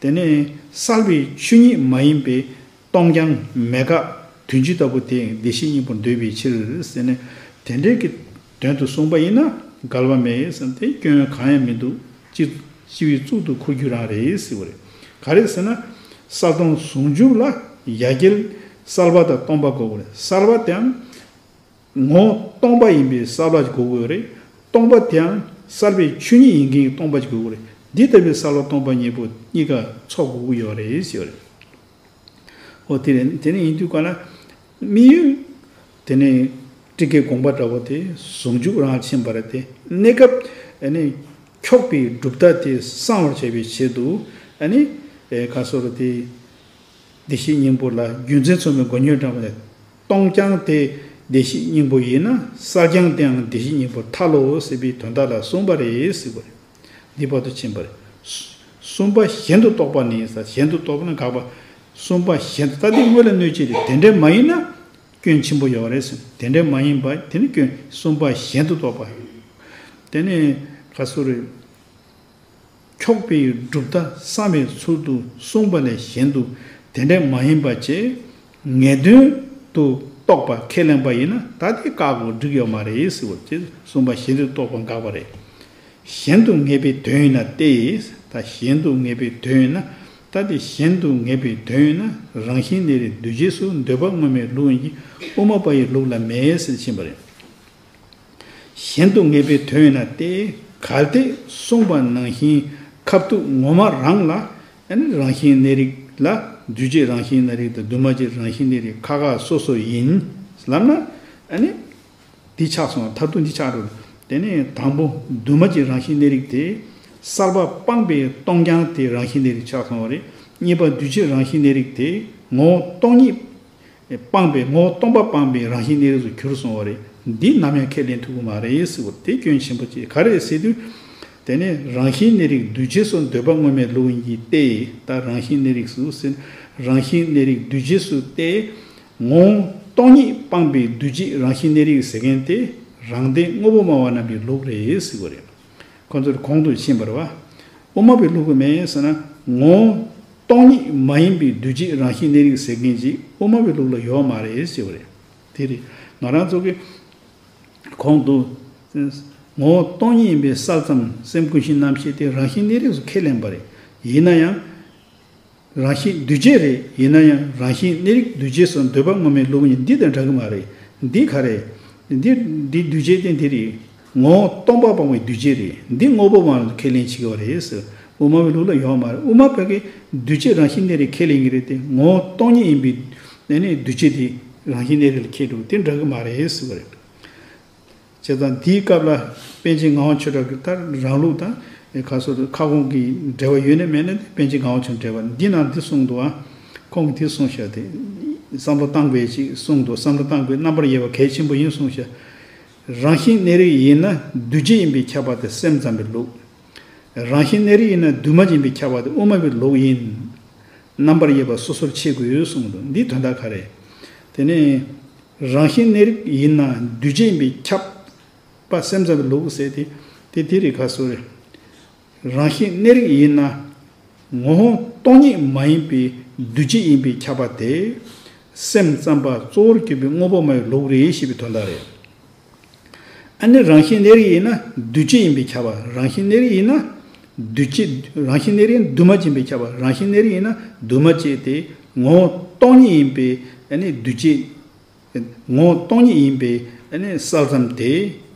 དེ་ནི་གསལ་བའི་ཆོས་ཉིད་མ་ཡིན་པའི་སྟོང་རྐྱང་མེད་དགག་དོན་སྤྱི་ལྟ་བུ་དེ་བདེ་གཤེགས་སྙིང་པོར་འདོད་པའི་ཕྱིར་ཟེར་ནས། དེ་འདྲའི་གི་དོན་དུ་གསུངས་པ་ཡིན་ན་འགལ་བ་མེད་ཟེར་ཏེ། སྐྱོན་གང་ཡང་མི་འདུག་སྤྱི། སྤྱི་བོའི་གཙུག་ཏུ་འཁོར་རྒྱུ་རང་རེད་ཟེར་བ་རེད། ག་རེ་ཟེར་ན། གསལ་སྟོང་ཟུང་འཇུག་ལ་ཡ་གྱལ་གསལ་བ་དང་སྟོང་པ་དགོས་པ་རེད། གསལ་བ་དེའང་ངོ་བོ་སྟོང་པ་ཡིན་པའི་གསལ་བ་ཞིག་དགོས་ཀྱི་ཡོད་རེད། སྟོང་པ་དེའང་གསལ་བའི་ཆོས་ཉིད་ཡིན་མཁན་གྱི་སྟོང་པ་ཞིག་དགོས་ཀྱི་རེད། འདི་ལྟ་བུའི་གསལ་བ་སྟོང་པ་གཉིས་པོ་གཉིས་ཀ་ཚོགས་དགོས་ཀྱི་ཡོད་རེད་ཟེར་བ་རེད། འོ་དེ་རེད། དེ་ནས་ཡིན་དུས་ག་ལ་དམིགས་ཡུལ། དེ་ནས་སྤྲུལ་སྐུའི་དགོངས་པ་འདྲ་བོ་དེ་ཟུང་འཇུག་རང་ཕྱིན་པ་རེད་དེ། གནས་སྐབས་ཨ་ནི་འཁྱོག་པའི་གྲུབ་མཐའ་དེ་གསང་བར་བྱ་བའི་ཆེད་དུ་ཨ་ནི། ཨེ། ག་སོ་རུ་དེ། བདེ་གཤེགས་སྙིང་པོ་ལ་རྒྱུ་མཚན་མཚུངས་པའི་མགོ་བརྙན་དྲངས་པ་ནས། སྟོང་རྐྱང་དེ་བདེ་གཤེགས་སྙིང་པོ་ཡིན་ན། གསལ་རྐྱང་དེའང་བདེ་གཤེགས་སྙིང་པོར་ཐལ་ལོ་ཟེར་བའི་དོན་དག་ལ་གསུངས་པ་རེད་ཟེར་བ་རེད། འདི་བར་དུ་ཕྱིན་པ་རེད། གསུམ་པ་གཞན་དུ་རྟོགས་པ་ནི་ཟེར། གཞན་དུ་རྟོགས་པ་ན་དགག་པ། གསུམ་པ་གཞན་དུ། ད་འདི་དངོས་ལ་གནོད་བྱེད་རེད། དེ་འདྲ་མ་ཡིན་ན་སྐྱོན་ཆེན་པོ་ཡོད་རེད་ཟེར། དེ་འདྲ་མ་ཡིན་པ་དེ་ནི་སྐྱོན། གསུམ་པ་གཞན་དུ་རྟོགས་པ། དེ་ནི་ག་སོ་རེད། འཁྱོག་པའི་གྲུབ་མཐའ་གསང་བའི་ཚུལ་དུ་གསུངས་པ་ལས་གཞན་དུ་དེ་འདྲ་མ་ཡིན་པ་བྱས། ངེས་དོན་དུ་རྟོགས་པ་ཁས་ལེན་པ་ཡིན་ན། ད་དེ་བཀག་གོ་འགྲིག་ཡོད་མ་རེད་ཟེར་བ་ཅེས། གསུམ་པ་གཞན་དུ་རྟོགས་པ་དགག་པ་རེད། གཞན་དུ་ངེས་པའི་དོན་ཡིན་ན་སྟེ། ད་གཞན་དུ་ངེས་པའི་དོན་ཡིན་ན། ད་དེ་གཞན་དུ་ངེས་པའི་དོན་ཡིན་ན། རང་བཞིན་གནས་རིགས་འདུས་བྱས་སུ་འདོད་པ་དངོས་མེད་ལུགས་ཡིན་གྱི། དབུ་མ་པ་ཡི་ལུགས་ལ་མེད་ཟེར་ཕྱིན་པ་རེད། གཞན་དུ་ངེས་པའི་དོན་ཡིན་ན་སྟེ། གལ་ཏེ་གསུངས་པ་ནང་བཞིན་ཁ་ཐུག་ངོ་མ་རང་ལ། ཨ་ནི་རང་བཞིན་གནས་རིགས་ལ་འདུས་བྱས་རང་བཞིན་གནས་རིགས་དང་འདུས་མ་བྱས་རང་བཞིན་གནས་རིགས་ཁ་ཁ་སོ་སོ་ཡིན་ལབ་ན། ཨ་ནི་འདི་ཆགས་སོང་། མཐར་ཐུག་འདི་ཆགས་འགྲོ། དེ་ནས་དང་པོ་འདུས་མ་བྱས་རང་བཞིན་གནས་རིགས་དེ། གསལ་བ་སྤངས་པའི་སྟོང་རྐྱང་དེ་རང་བཞིན་གནས་རིགས་ཆགས་སོང་བ་རེད། གཉིས་པ་འདུས་བྱས་རང་བཞིན་གནས་རིགས་དེ་ངོ་བོ་སྟོང་ཉིད་སྤངས་པའི། ངོ་བོ་སྟོང་པ་སྤངས་པའི་རང་བཞིན་གནས་རིགས་སུ་གྱུར་སོང་བ་རེད། འདི་ནམ་ཡང་ཁས་ལེན་ཐུབ་ཀྱི་མ་རེད་ཟེར་བ་དེ་སྐྱོན་ཆེན་པོ་གཅིག་ག་རེ་ཟེར་དུས། དེ་ནས་རང་བཞིན་གནས་རིགས་འདུས་བྱས་སུ་འདོད་པ་དངོས་མེད་ལུགས་ཡིན་གྱི་སྟེ། ད་རང་བཞིན་གནས་རིགས་སུ་ཟེར། རང་བཞིན་གནས་རིགས་འདུས་བྱས་སུ་སྟེ། ངོ་བོ་སྟོང་ཉིད་སྤངས་པའི་འདུས་བྱས་རང་བཞིན་གནས་རིགས་ཟེར་མཁན་དེ་རང་སྡེ་དངོས་པོ་སྨྲ་བ་རྣམས་ཀྱི་ལུགས་རེད་ཟེར་བ་རེད། ཁོང་ཚོར་གོང་དུ་ཕྱིན་པ་རེད་བ། དབུ་མ་པའི་ལུགས་ཀྱི་མེད་ཟེར་ན། ངོ་བོ་སྟོང་ཉིད་མ་ཡིན་པའི་འདུས་བྱས་རང་བཞིན་གནས་རིགས་ཟེར་མཁན་ཅིག་དབུ་མ་པའི་ལུགས་ལ་ཡོད་མ་རེད་ཟེར་བ་རེད། དེ་རེད། ང་རང་ཚོ་གི་གོང་དུ་ངོ་བོ་སྟོང་ཉིད་ཡིན་པའི་གསལ་ཙམ་སེམས་ཀུན་གཞི་རྣམ་ཤེས་དེ་རང་བཞིན་གནས་རིགས་སུ་ཁས་ལེན་པ་རེད། ཡིན་ན་ཡང་། རང་བཞིན་འདུས་བྱས་རེད། ཡིན་ན་ཡང་རང་བཞིན་གནས་རིགས་འདུས་བྱས་སུ་འདོད་པ་ངོ་མའི་ལུགས་ཡིན། འདི་དང་འདྲ་གི་མ་རེད། འདི་ག་རེད། འདི་འདི་འདུས་བྱས་དེ་འདི་རེད། ངོ་བོ་སྟོང་པ་སྤངས་པའི་འདུས་བྱས་རེད། འདི་དངོས་པོ་མ་ལ་ཁས་ལེན་བྱེད་ཀྱི་རེད་ཟེར། དབུ་མ་པའི་ལུགས་ལ་ཡོད་མ་རེད། དབུ་མ་པ་གིས་འདུས་བྱས་རང་བཞིན་གནས་རིགས་ཁས་ལེན་གྱི་རེད་དེ། ངོ་བོ་སྟོང་ཉིད་ཡིན་པའི་ནས་ནས་འདུས་བྱས་དེ་རང་བཞིན་གནས་རིགས་ལ་ཁས་འགྲོ་དེ་འདྲ་གི་མ་རེད་ཟེར་བ་རེད། བྱས་ཙང་འདིའི་སྐབས་ལ་པཎ་ཆེན་ངག་དབང་ཆོས་གྲགས་ཀྱི་ད་རང་ལུགས་དང་ཁ་སོ་ཁ་སྐོང་གི་འབྲེལ་བ་ཡོད་ནས་མེད་ནས་དེ་པཎ་ཆེན་ངག་དབང་ཆོས་འབྲེལ་བ་འདི་ནང་འདི་གསུངས་འདུག་ཨ། ཁོང་གིས་འདི་གསུངས་ཤག་དེ་བསམ་བློ་བཏང་དགོས་ཅིག་གསུངས་འདུག་བསམ་བློ་བཏང་དགོས་རྣམ་པར་དབྱེ་བ་གལ་ཆེན་པོ་ཡིན་གསུངས་ཤག་རང་བཞིན་གནས་རིགས་ཡིན་ན་འདུས་བྱས་ཡིན་པས་ཁྱབ་པ་དེ་སེམས་ཙམ་པའི་ལུགས། རང་བཞིན་གནས་རིགས་ཡིན་ན་འདུས་མ་བྱས་ཡིན་པས་ཁྱབ་པ་དེ་དབུ་མ་པའི་ལུགས་ཡིན། རྣམ་པར་དབྱེ་བ་སོ་སོར་ཕྱེ་དགོས་གསུངས་འདུག་འདིའི་དོན་དག་ག་རེ། དེ་ནས། རང་བཞིན་གནས་རིགས་ཡིན་ན་འདུས་བྱས་ཡིན་པས་ཁྱབ་པ་སེམས་ཙམ་པའི་ལུགས་ཟེར་ཏེ། དེ་དེ་རིགས་ཁ་སོ་རེད། རང་བཞིན་གནས་རིགས་ཡིན་ན། ངོ་བོ་སྟོང་ཉིད་མ་ཡིན་པའི་འདུས་བྱས་ཡིན་པས་ཁྱབ་པ་དེ། སེམས་ཙམ་པ་གཙོ་བོར་གྱུར་པའི་དངོས་པོ་མ་ཡིན་ལུགས་རེད་ཞེས་པའི་དོན་དག་རེད། ཨ་ནི་རང་བཞིན་གནས་རིགས་ཡིན་ན་འདུས་བྱས་ཡིན་པས་ཁྱབ་པ། རང་བཞིན་གནས་རིགས་ཡིན་ན། འདུས་བྱས་རང་བཞིན་གནས་རིགས་ཡིན་ན་འདུས་མ་བྱས་ཡིན་པས་ཁྱབ་པ། རང་བཞིན་གནས་རིགས་ཡིན་ན་འདུས་མ་བྱས་ཏེ་ངོ་བོ་སྟོང་ཉིད་ཡིན་པས་ཨ་ནི་འདུས་བྱས། ངོ་བོ་སྟོང་ཉིད་ཡིན་པས་ཨ་ནི་གསལ་ཙམ་དེ་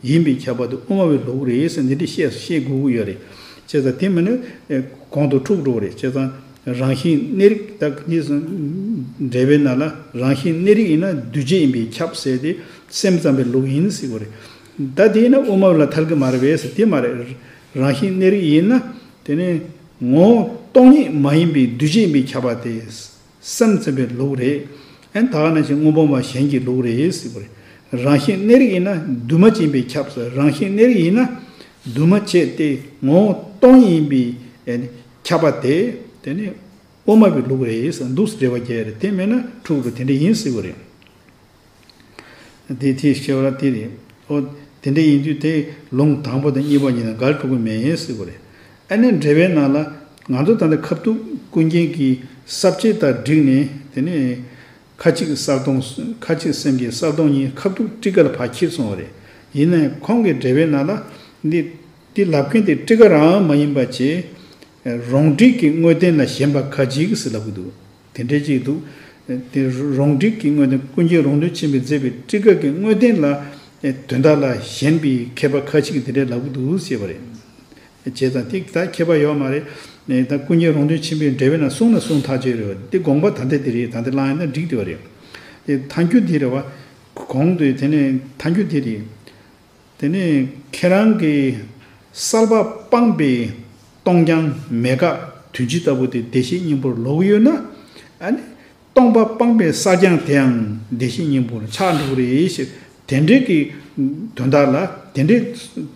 ཡིན་པས་ཁྱབ་པ་དེ་དབུ་མ་པའི་ལུགས་རེད་ཟེར་འདི་འདྲ་བཤད་བཤད་དགོས་ཀྱི་ཡོད་རེད། བྱས་ཙང་དེ་མིན་ན་གོང་དུ་འཁྲུག་འགྲོ་གི་རེད། བྱས་ཙང་རང་བཞིན་གནས་རིགས་དག་གཉིས་སུ་འབྲེལ་བའི་ནང་ལ་རང་བཞིན་གནས་རིགས་ཡིན་ན་འདུས་བྱས་ཡིན་པས་ཁྱབ་ཟེར་ཏེ་སེམས་ཙམ་པའི་ལུགས་ཡིན་ཟེར་གྱི་རེད། ད་དེ་ཡིན་ན་དབུ་མ་ལ་ཐལ་གྱི་མ་རེད་པས་ཟེར་དེ་མ་རེད། རང་བཞིན་གནས་རིགས་ཡིན་ན་དེ་ནི་ངོ་བོ་སྟོང་ཉིད་མ་ཡིན་པའི་འདུས་བྱས་ཡིན་པས་ཁྱབ་པ་དེ་སེམས་ཙམ་པའི་ལུགས་རེད། ཨན་ད་ག་ནང་བཞིན་དངོས་པོ་མ་གཞན་གྱི་ལུགས་རེད་ཟེར་གྱི་རེད། རང་བཞིན་གནས་རིགས་ཡིན་ན་འདུས་མ་བྱས་ཡིན་པས་ཁྱབ་ཟེར། རང་བཞིན་གནས་རིགས་ཡིན་ན་འདུས་མ་བྱས་ཏེ་ངོ་བོ་སྟོང་ཉིད་ཡིན་པས་ཁྱབ་པ་དེ་དེ་ནི། དབུ་མ་པའི་ལུགས་རེད་ཟེར་འདུག་སེ་འགྲེལ་པ་རྒྱག་ཡ་རེད། དེ་མེད་ན་འཁྲུག་རུ་དེ་འདྲ་ཡིན་ཟེར་བ་རེད། དེ་དེ་ཤེས་པ་དེ་རེད། ཨོ། དེ་འདྲ་ཡིན་དུས་དེ་ལུང་དང་པོ་དང་གཉིས་པ་གཉིས་ན་འགལ་འགྲོ་གི་མེད་ཟེར་བ་རེད། ཨ་ནི་འགྲེལ་པའི་ནང་ལ་ང་ཚོ་ད་ལྟ་ཁ་ཐུག་ཀུན་མཁྱེན་གྱི་ས་བཅད་དང་བསྒྲིགས་ནས་དེ་ནས་ཁ་ཅིག་གསལ་སྟོང་ཁ་ཅིག་སེམས་ཀྱི་གསལ་སྟོང་གཉིས་ཁ་ཐུག་ཊཱི་ཀ་ལ་ཕར་ཁྱེར་སོང་བ་རེད། ཡིན་ནའི་ཁོང་གི་འགྲེལ་པའི་ནང་ལ་འདི་འདི་ལབ་མཁན་དེ་ཊཱི་ཀ་རང་མ་ཡིན་པ་བྱས། རང་འགྲིག་གི་དངོས་བསྟན་ལ་ཞེན་པ་ཁ་ཅིག་ཟེར་ལབ་ཀྱི་འདུག་དེ་འདྲའི་ཅིག་འདུག་དེ་རང་འགྲིག་གི་དངོས་བསྟན་ཀུན་མཁྱེན་རོང་སྟོན་ཆེན་པོས་མཛད་པའི་ཊཱི་ཀ་གི་དངོས་བསྟན་ལ་དོན་དག་ལ་ཞེན་པའི་མཁས་པ་ཁ་ཅིག་དེ་འདྲའི་ལབ་ཀྱི་འདུག་ཟེར་བ་རེད། བྱས་ཙང་དེ་ད་ཁྱད་པར་ཡོད་མ་རེད། ད་ཀུན་མཁྱེན་རོང་སྟོན་ཆེན་པོས་འགྲེལ་པའི་ནང་གསུངས་ན་གསུངས་ཐག་ཆོད་རེད་བ། དེ་དགོངས་པ་ད་ལྟ་དེ་རེད། ད་ལྟ་བླངས་ཡིན་ན་འགྲིག་དེ་བ་རེད། དེ་ཐལ་འགྱུར་དེ་རེད་བ། གོང་དུ་དེ་ནས་ཐལ་འགྱུར་དེ་རེད། དེ་ནས་ཁྱེད་རང་གིས་གསལ་བ་སྤངས་པའི་སྟོང་རྐྱང་མེད་དགག་དོན་སྤྱི་ལྟ་བུ་དེ་བདེ་གཤེགས་སྙིང་པོར་ལོག་ཡོད་ན། ཨ་ནི་སྟོང་པ་སྤངས་པའི་གསལ་རྐྱང་དེའང་བདེ་གཤེགས་སྙིང་པོར་ཆགས་འགྲོ་གི་རེད་ཞེས་དེ་འདྲའི་གི་དོན་དག་ལ་དེ་འདྲའི་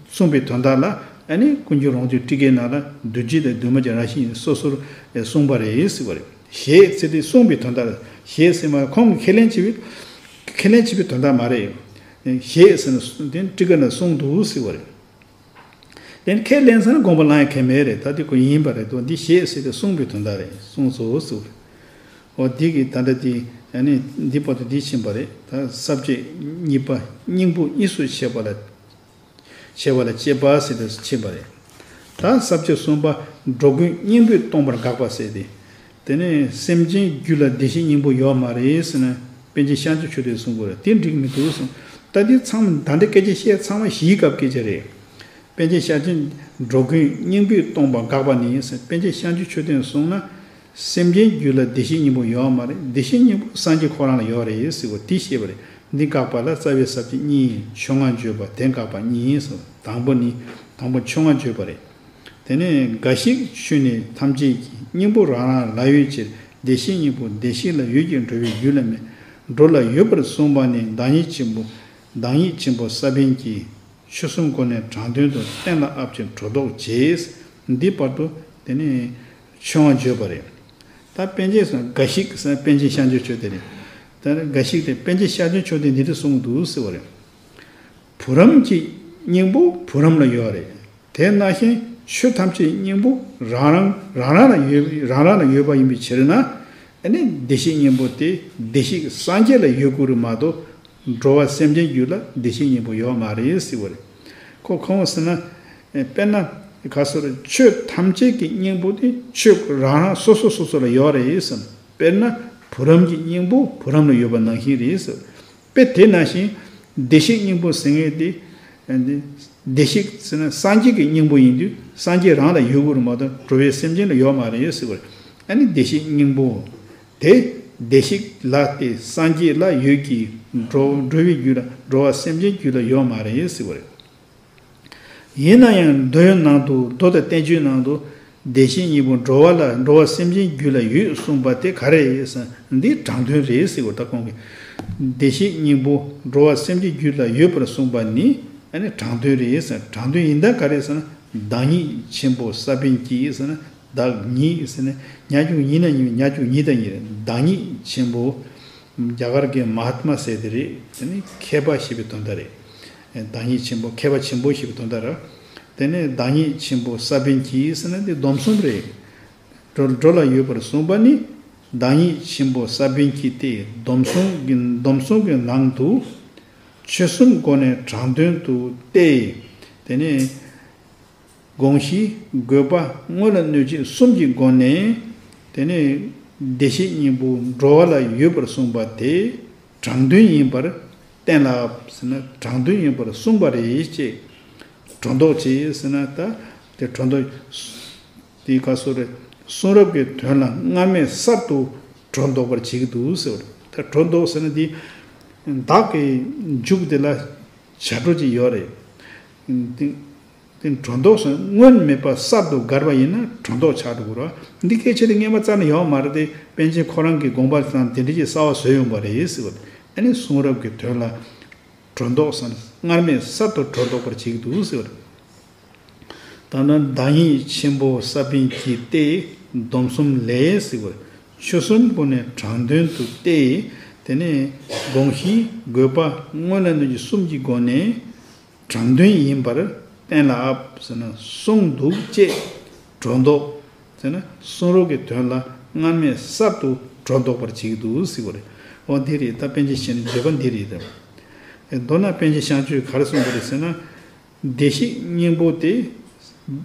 གསུངས་པའི་དོན་དག་ལ་ཨ་ནི་ཀུན་མཁྱེན་རོང་སྟོན་ཊཱི་ཀའི་ནང་ལ་འདུས་བྱས་དང་འདུས་མ་བྱས་རང་བཞིན་སོ་སོར་གསུངས་པ་རེད་ཟེར་བ་རེད། ཞེས་ཟེར་ཏེ་གསུངས་པའི་དོན་དག་ལ་ཞེས་ཟེར་མ་ཁོང་གིས་ཁས་ལེན་བྱས་པའི་ཁས་ལེན་བྱས་པའི་དོན་དག་མ་རེད། ཞེས་ཟེར་ན་དེ་ཊཱི་ཀ་ནང་གསུངས་འདུག་ཟེར་བ་རེད། དེ་ནི་ཁས་ལེན་ས་ན་དགོངས་པ་བླང་ཡ་གལ་མེད་རེད། ད་དེ་ཁོ་ཡིན་པ་རེད་དོ། འདི་ཞེས་ཟེར་ཏེ་གསུངས་པའི་དོན་དག་རེད། གསུངས་སོ་ཟེར་བ་རེད། འོ་འདི་གི་ད་ལྟ་དེ་ཨ་ནི་འདི་བར་དུ་འདི་ཕྱིན་པ་རེད། ད་ས་བཅད་གཉིས་པ་སྙིང་པོ་གཉིས་སུ་ཕྱེ་བ་ལ་ཕྱེ་བ་ལ་དཔྱད་པ་ཟེར་ཏེ་ཕྱིན་པ་རེད། ད་ས་བཅད་གསུམ་པ་འགྲོ་ཀུན་སྙིང་པོས་སྟོང་པར་དགག་པ་ཟེར་ཏེ། དེ་ནས་སེམས་ཅན་རྒྱུད་ལ་བདེ་གཤེགས་སྙིང་པོ་ཡོད་མ་རེད་ཟེར་ན་པཎ་ཆེན་ཤཱཀྱ་མཆོག་ལྡན་གསུང་གི་རེད། དེ་འགྲིག་མི་འདུག་གསུངས། ད་འདི་ཚང་མ་ད་འདི་སྐད་ཆ་བཤད་ཚང་མ་གཞིའི་སྐབས་སྐད་ཆ་རེད། པཎ་ཆེན་ཤཱཀྱ་འགྲོ་ཀུན་སྙིང་པོས་སྟོང་པར་དགག་པ་ནི་ཟེར་པཎ་ཆེན་ཤཱཀྱ་མཆོག་ལྡན་གསུངས་ན། སེམས་ཅན་རྒྱུད་ལ་བདེ་གཤེགས་སྙིང་པོ་ཡོད་མ་རེད། བདེ་གཤེགས་སྙིང་པོ་སངས་རྒྱས་ཁོ་རང་ལ་ཡོད་རེད་ཟེར་བ་འདི་བཤད་པ་རེད། འདི་དགག་པ་ལ་རྩ་བའི་ས་བཅད་གཉིས་ཆོས་ལྔ་བརྗོད་པ་དེ་དགག་པ་གཉིས་ཟེར། དང་པོ་ནི་དང་པོ་ཆོས་ལྔ་བརྗོད་པ་རེད། དེ་ནས་འགའ་ཞིག་ཆོས་ནི་ཐམས་ཅད་ཀྱི། སྙིང་པོ་རང་རང་ལ་ཡོད་ཕྱིར། བདེ་གཤེགས་སྙིང་པོ་བདེ་གཤེགས་ལ་ཡོད་ཀྱང་འགྲོ་བའི་རྒྱུད་ལ་མེད། འགྲོ་ལ་ཡོད་པར་གསུངས་པ་ནི་བདག་ཉིད་ཆེན་པོ། བདག་ཉིད་ཆེན་པོ་ས་པཎ་གྱིས། ཆོས་གསུམ་སྒོ་ནས་དྲང་དོན་དུ། གཏན་ལ་དབབ་ཕྱིར་སྒྲོ་འདོགས་བཅད། འདི་བར་དུ་དེ་ནས་ཆོས་ལྔ་བརྗོད་པ་རེད། ད་པཎ་ཆེན་སོང་འགའ་ཞིག་ཟེར་པཎ་ཆེན་ཤཱཀྱ་མཆོག་ལྡན་རེད། ད་འགའ་ཞིག་དེ་པཎ་ཆེན་ཤཱཀྱ་མཆོག་ལྡན་འདི་འདྲ་གསུངས་འདུག་ཟེར་བ་རེད། བུ་རམ་གྱི་སྙིང་པོ་བུ་རམ་ལ་ཡོད་རེད། དེ་ནང་བཞིན་ ཆོས་ཐམས་ཅད་སྙིང་པོ་རང་རང་རང་རང་ལ་ཡོད། རང་རང་ལ་ཡོད་པ་ཡིན་པའི་ཕྱིར་ན། ཨ་ནི་བདེ་གཤེགས་སྙིང་པོ་དེ་བདེ་གཤེགས་སངས་རྒྱས་ལ་ཡོད་དགོས་རེད་མ་གཏོགས། འགྲོ་བ་སེམས་ཅན་རྒྱུད་ལ་བདེ་གཤེགས་སྙིང་པོ་ཡོད་མ་རེད་ཟེར་བ་རེད། ཁོ་གང་ཟེར་ན། དཔེར་ན། ག་སོ་རེད། ཆོས་ཐམས་ཅད་ཀྱི་སྙིང་པོ་དེ་ཆོས་རང་རང་སོ་སོ་སོ་སོ་ལ་ཡོད་རེད་ཟེར། དཔེར་ན། བུ་རམ་གྱི་སྙིང་པོ་བུ་རམ་ལ་ཡོད་པ་ནང་བཞིན་རེད་ཟེར། དཔེ་དེ་ནང་བཞིན། བདེ་གཤེགས་སྙིང་པོ་ཟེར་མཁན་དེ། བདེ་གཤེགས་ཟེར་ན་སངས་རྒྱས་ཀྱི་སྙིང་པོ་ཡིན་དུས་སངས་རྒྱས་རང་ལ་ཡོད་དགོས་རེད་མ་གཏོགས་འགྲོ་བའི་སེམས་ཅན་ལ་ཡོད་མ་རེད་ཟེར་བ་རེད། ཨ་ནི་བདེ་གཤེགས་སྙིང་པོ། དེ། བདེ་གཤེགས་ལ་སྟེ་སངས་རྒྱས་ལ་ཡོད་ཀྱི། འགྲོ་འགྲོ་བའི་རྒྱུད་ལ། འགྲོ་བ་སེམས་ཅན་རྒྱུད་ལ་ཡོད་མ་རེད་ཟེར་བ་རེད། ཡིན་ན་ཡང་མདོའི་ནང་དུ། མདོ་དང་བསྟན་བཅོས་ནང་དུ། བདེ་གཤེགས་སྙིང་པོ་འགྲོ་བ་ལ། འགྲོ་བ་སེམས་ཅན་རྒྱུད་ལ་ཡོད་གསུངས་པ་དེ་ག་རེ་རེད་ཟེར་ན། འདི་དྲང་དོན་རེད་ཟེར་བ་ད་གོང་གི། བདེ་གཤེགས་སྙིང་པོ་འགྲོ་བ་སེམས་ཅན་རྒྱུད་ལ་ཡོད་པར་གསུངས་པ་ནི། ཨ་ནི་དྲང་དོན་རེད་ཟེར། དྲང་དོན་ཡིན་ད་ག་རེ་ཟེར་ན། བདག་ཉིད་ཆེན་པོ་ས་བོན་གྱི་ཟེར་ན། བདག་ཉིད་ཟེར་ན། ཉ་རྒྱུ་ཉིད་ན་ཉིད། ཉ་རྒྱུ་ཉིད་དང་ཉིད་རེད། བདག་ཉིད་ཆེན་པོ། རྒྱ་གར་གྱི་མ་ཧཱ་ཏྨ་ཟེར་དེ་རེད། དེ་ནི་མཁས་པ་ཞེས་པའི་དོན་དག་རེད། བདག་ཉིད་ཆེན་པོ། མཁས་པ་ཆེན་པོ་ཞེས་པའི་དོན་དག་རེད། དེ་ནི་བདག་ཉིད་ཆེན་པོ་ས་བོན་གྱི་ཟེར་ན་འདི་སྡོམ་གསུམ་རེད། འགྲོ་འགྲོ་ལ་ཡོད་པར་གསུངས་པ་ནི། བདག་ཉིད་ཆེན་པོ་ས་བོན་གྱི་སྟེ། སྡོམ་གསུམ་གྱི། སྡོམ་གསུམ་གྱི་ནང་དུ། ཆོས་གསུམ་སྒོ་ནས་དྲང་དོན་དུ་སྟེ། དེ་ནི། དགོངས་གཞི། དགོས་པ། སྔོན་ལ་གནོད་བྱེད་གསུམ་གྱི་སྒོ་ནས། དེ་ནས་བདེ་གཤེགས་སྙིང་པོ་འགྲོ་བ་ལ་ཡོད་པར་གསུངས་པ་དེ་དྲང་དོན་ཡིན་པར་གཏན་ལ་དབབ་ཟེར་ན། དྲང་དོན་ཡིན་པར་གསུངས་པ་རེད་ཅེས་སྒྲོ་འདོགས་བྱས་ཟེར་ན། ད་དེ་སྒྲོ་འདོགས། དེའི་སྐབས་སུ་རེད། གསུང་རབ་ཀྱི་དོན་ལ་སྔར་མེད་གསར་དུ་སྒྲོ་འདོགས་པར་བྱེད་ཀྱི་འདུག་ཟེར་བ་རེད། ད་སྒྲོ་འདོགས་ཟེར་ན་དེ། བདག་གི་འཇུག་དེ་ལ་བྱ་སྒྲོ་ཅིག་ཡོད་རེད། དེ། དེ་སྒྲོ་འདོགས་སུ་སྔོན་མེད་པ་གསར་དུ་བསྒར་བ་ཡིན་ན་སྒྲོ་འདོགས་ཆགས་འགྲོ་གི་རེད། འདི་སྐད་ཆ་དེ་སྔོན་མ་རྩ་ནས་ཡོད་མ་རེད་དེ། པཎ་ཆེན་ཁོ་རང་གི་དགོངས་པ་དང་དེ་འདྲ་ཅིག་གསར་བ་བཟོས་ཡོང་པ་རེད་ཟེར་བ། ཨ་ནི་གསུང་རབ་ཀྱི་དོན་ལ་སྒྲོ་འདོགས་སམ། སྔར་མེད་གསར་དུ་སྒྲོ་འདོགས་པར་བྱེད་ཀྱི་འདུག་ཟེར་བ། ད་ནི་བདག་ཉིད་ཆེན་པོ་ས་བོན་གྱི་སྟེ། སྡོམ་གསུམ་ལས་ཟེར་བ། ཆོས་གསུམ་སྒོ་ནས་དྲང་དོན་དུ་སྟེ། དེ་ནས་དགོངས་གཞི། དགོས་པ། སྔོན་ལ་གནོད་བྱེད་གསུམ་གྱི་སྒོ་ནས། དྲང་དོན་ཡིན་པར་གཏན་ལ་དབབ་ཟེར་ན་གསུངས་འདུག་ཅེས་སྒྲོ་འདོགས་ཟེར་ན། གསུང་རབ་ཀྱི་དོན་ལ་སྔར་མེད་གསར་དུ་སྒྲོ་འདོགས་པར་བྱེད་ཀྱི་འདུག་ཟེར་བ་རེད། འོ་འདི་རེད། ད་པཎ་ཆེན་བཤད་ན་བརྗོད་པ་འདི་རེད་དམ། མདོར་ན་པཎ་ཆེན་བཤད་སྤྱོད་ག་རེ་གསུངས་པ་རེད་ཟེར་ན། བདེ་གཤེགས་སྙིང་པོ་དེ།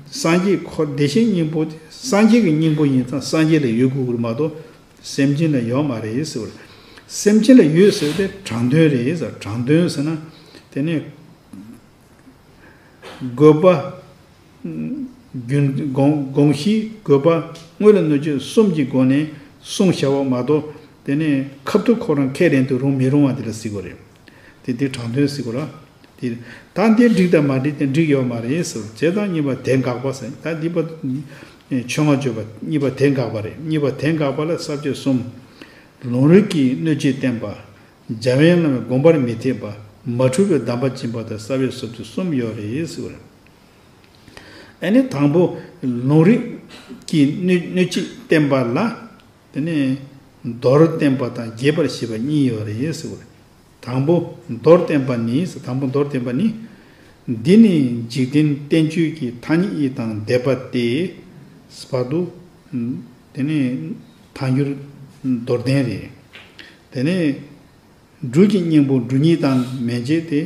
སངས་རྒྱས་ཁོ་བདེ་གཤེགས་སྙིང་པོ་དེ་སངས་རྒྱས་ཀྱི་སྙིང་པོ་ཡིན་ཙང་སངས་རྒྱས་ལ་ཡོད་དགོས་ཀྱི་རེད་མ་གཏོགས། སེམས་ཅན་ལ་ཡོད་མ་རེད་ཟེར་བ་རེད། སེམས་ཅན་ལ་ཡོད་ཟེར་བ་དེ་དྲང་དོན་རེད་ཟེར། དྲང་དོན་ཟེར་ན། དེ་ནས། དགོས་པ། རྒྱུན། དགོངས་དགོངས་གཞི། དགོས་པ། སྔོན་ལ་གནོད་བྱེད་གསུམ་གྱི་སྒོ་ནས་གསུངས་བཞག་པ་མ་གཏོགས། དེ་ནས་ཁ་ཐུག་ཁོ་རང་ཁས་ལེན་དུ་རུང་མི་རུང་བ་དེ་ལ་ཟེར་དགོས་རེད། དེ་དེ་དྲང་དོན་ཟེར་དགོས་རེད། དེ་ད་འདི་འགྲིག་དང་མ་འགྲིག་དེ་འགྲིག་ཡོད་མ་རེད་ཟེར། བྱས་ཙང་གཉིས་པ་དེ་དགག་པ་ཟེར། ད་འདི་པ། ཆོས་སྔ་བརྗོད་པ་གཉིས་པ་དེ་དགག་པ་རེད། གཉིས་པ་དེ་དགག་པ་ལ་ས་བཅད་གསུམ། ལུང་རིགས་ཀྱིས་གནོད་བྱེད་བསྟན་པ། འཇམ་དབྱངས་བླ་མའི་དགོངས་པར་མི་འཐད་པ། མ་འཁྲུལ་བའི་གདམས་པ་སྦྱིན་པ་དང་ས་བཅད་ས་བཅད་གསུམ་ཡོད་རེད་ཟེར་བ་རེད། ཨ་ནི་དང་པོ་ལུང་རིགས་ཀྱིས་གནོད་གནོད་བྱེད་བསྟན་པ་ལ། དེ་ནས་མདོར་བསྟན་པ་དང་རྒྱས་པར་བཤད་པ་གཉིས་ཡོད་རེད་ཟེར་བ་རེད། དང་པོ་མདོར་བསྟན་པ་ནི། དང་པོ་མདོར་བསྟན་པ་ནི། འདི་ནི་འཇིག་རྟེན་བསྟན་བཅོས་ཀྱི་ཐ་སྙད་ཡིད་དང་ལྡན་པ་སྟེ། བར་དུ། དེ་ནས་ཐལ་འགྱུར་མདོར་བསྟན་རེད། དེ་ནས་སྦྲུལ་གྱི་སྙིང་པོ་སྦྲུལ་སྙིང་དང་མན་ཆད་དེ་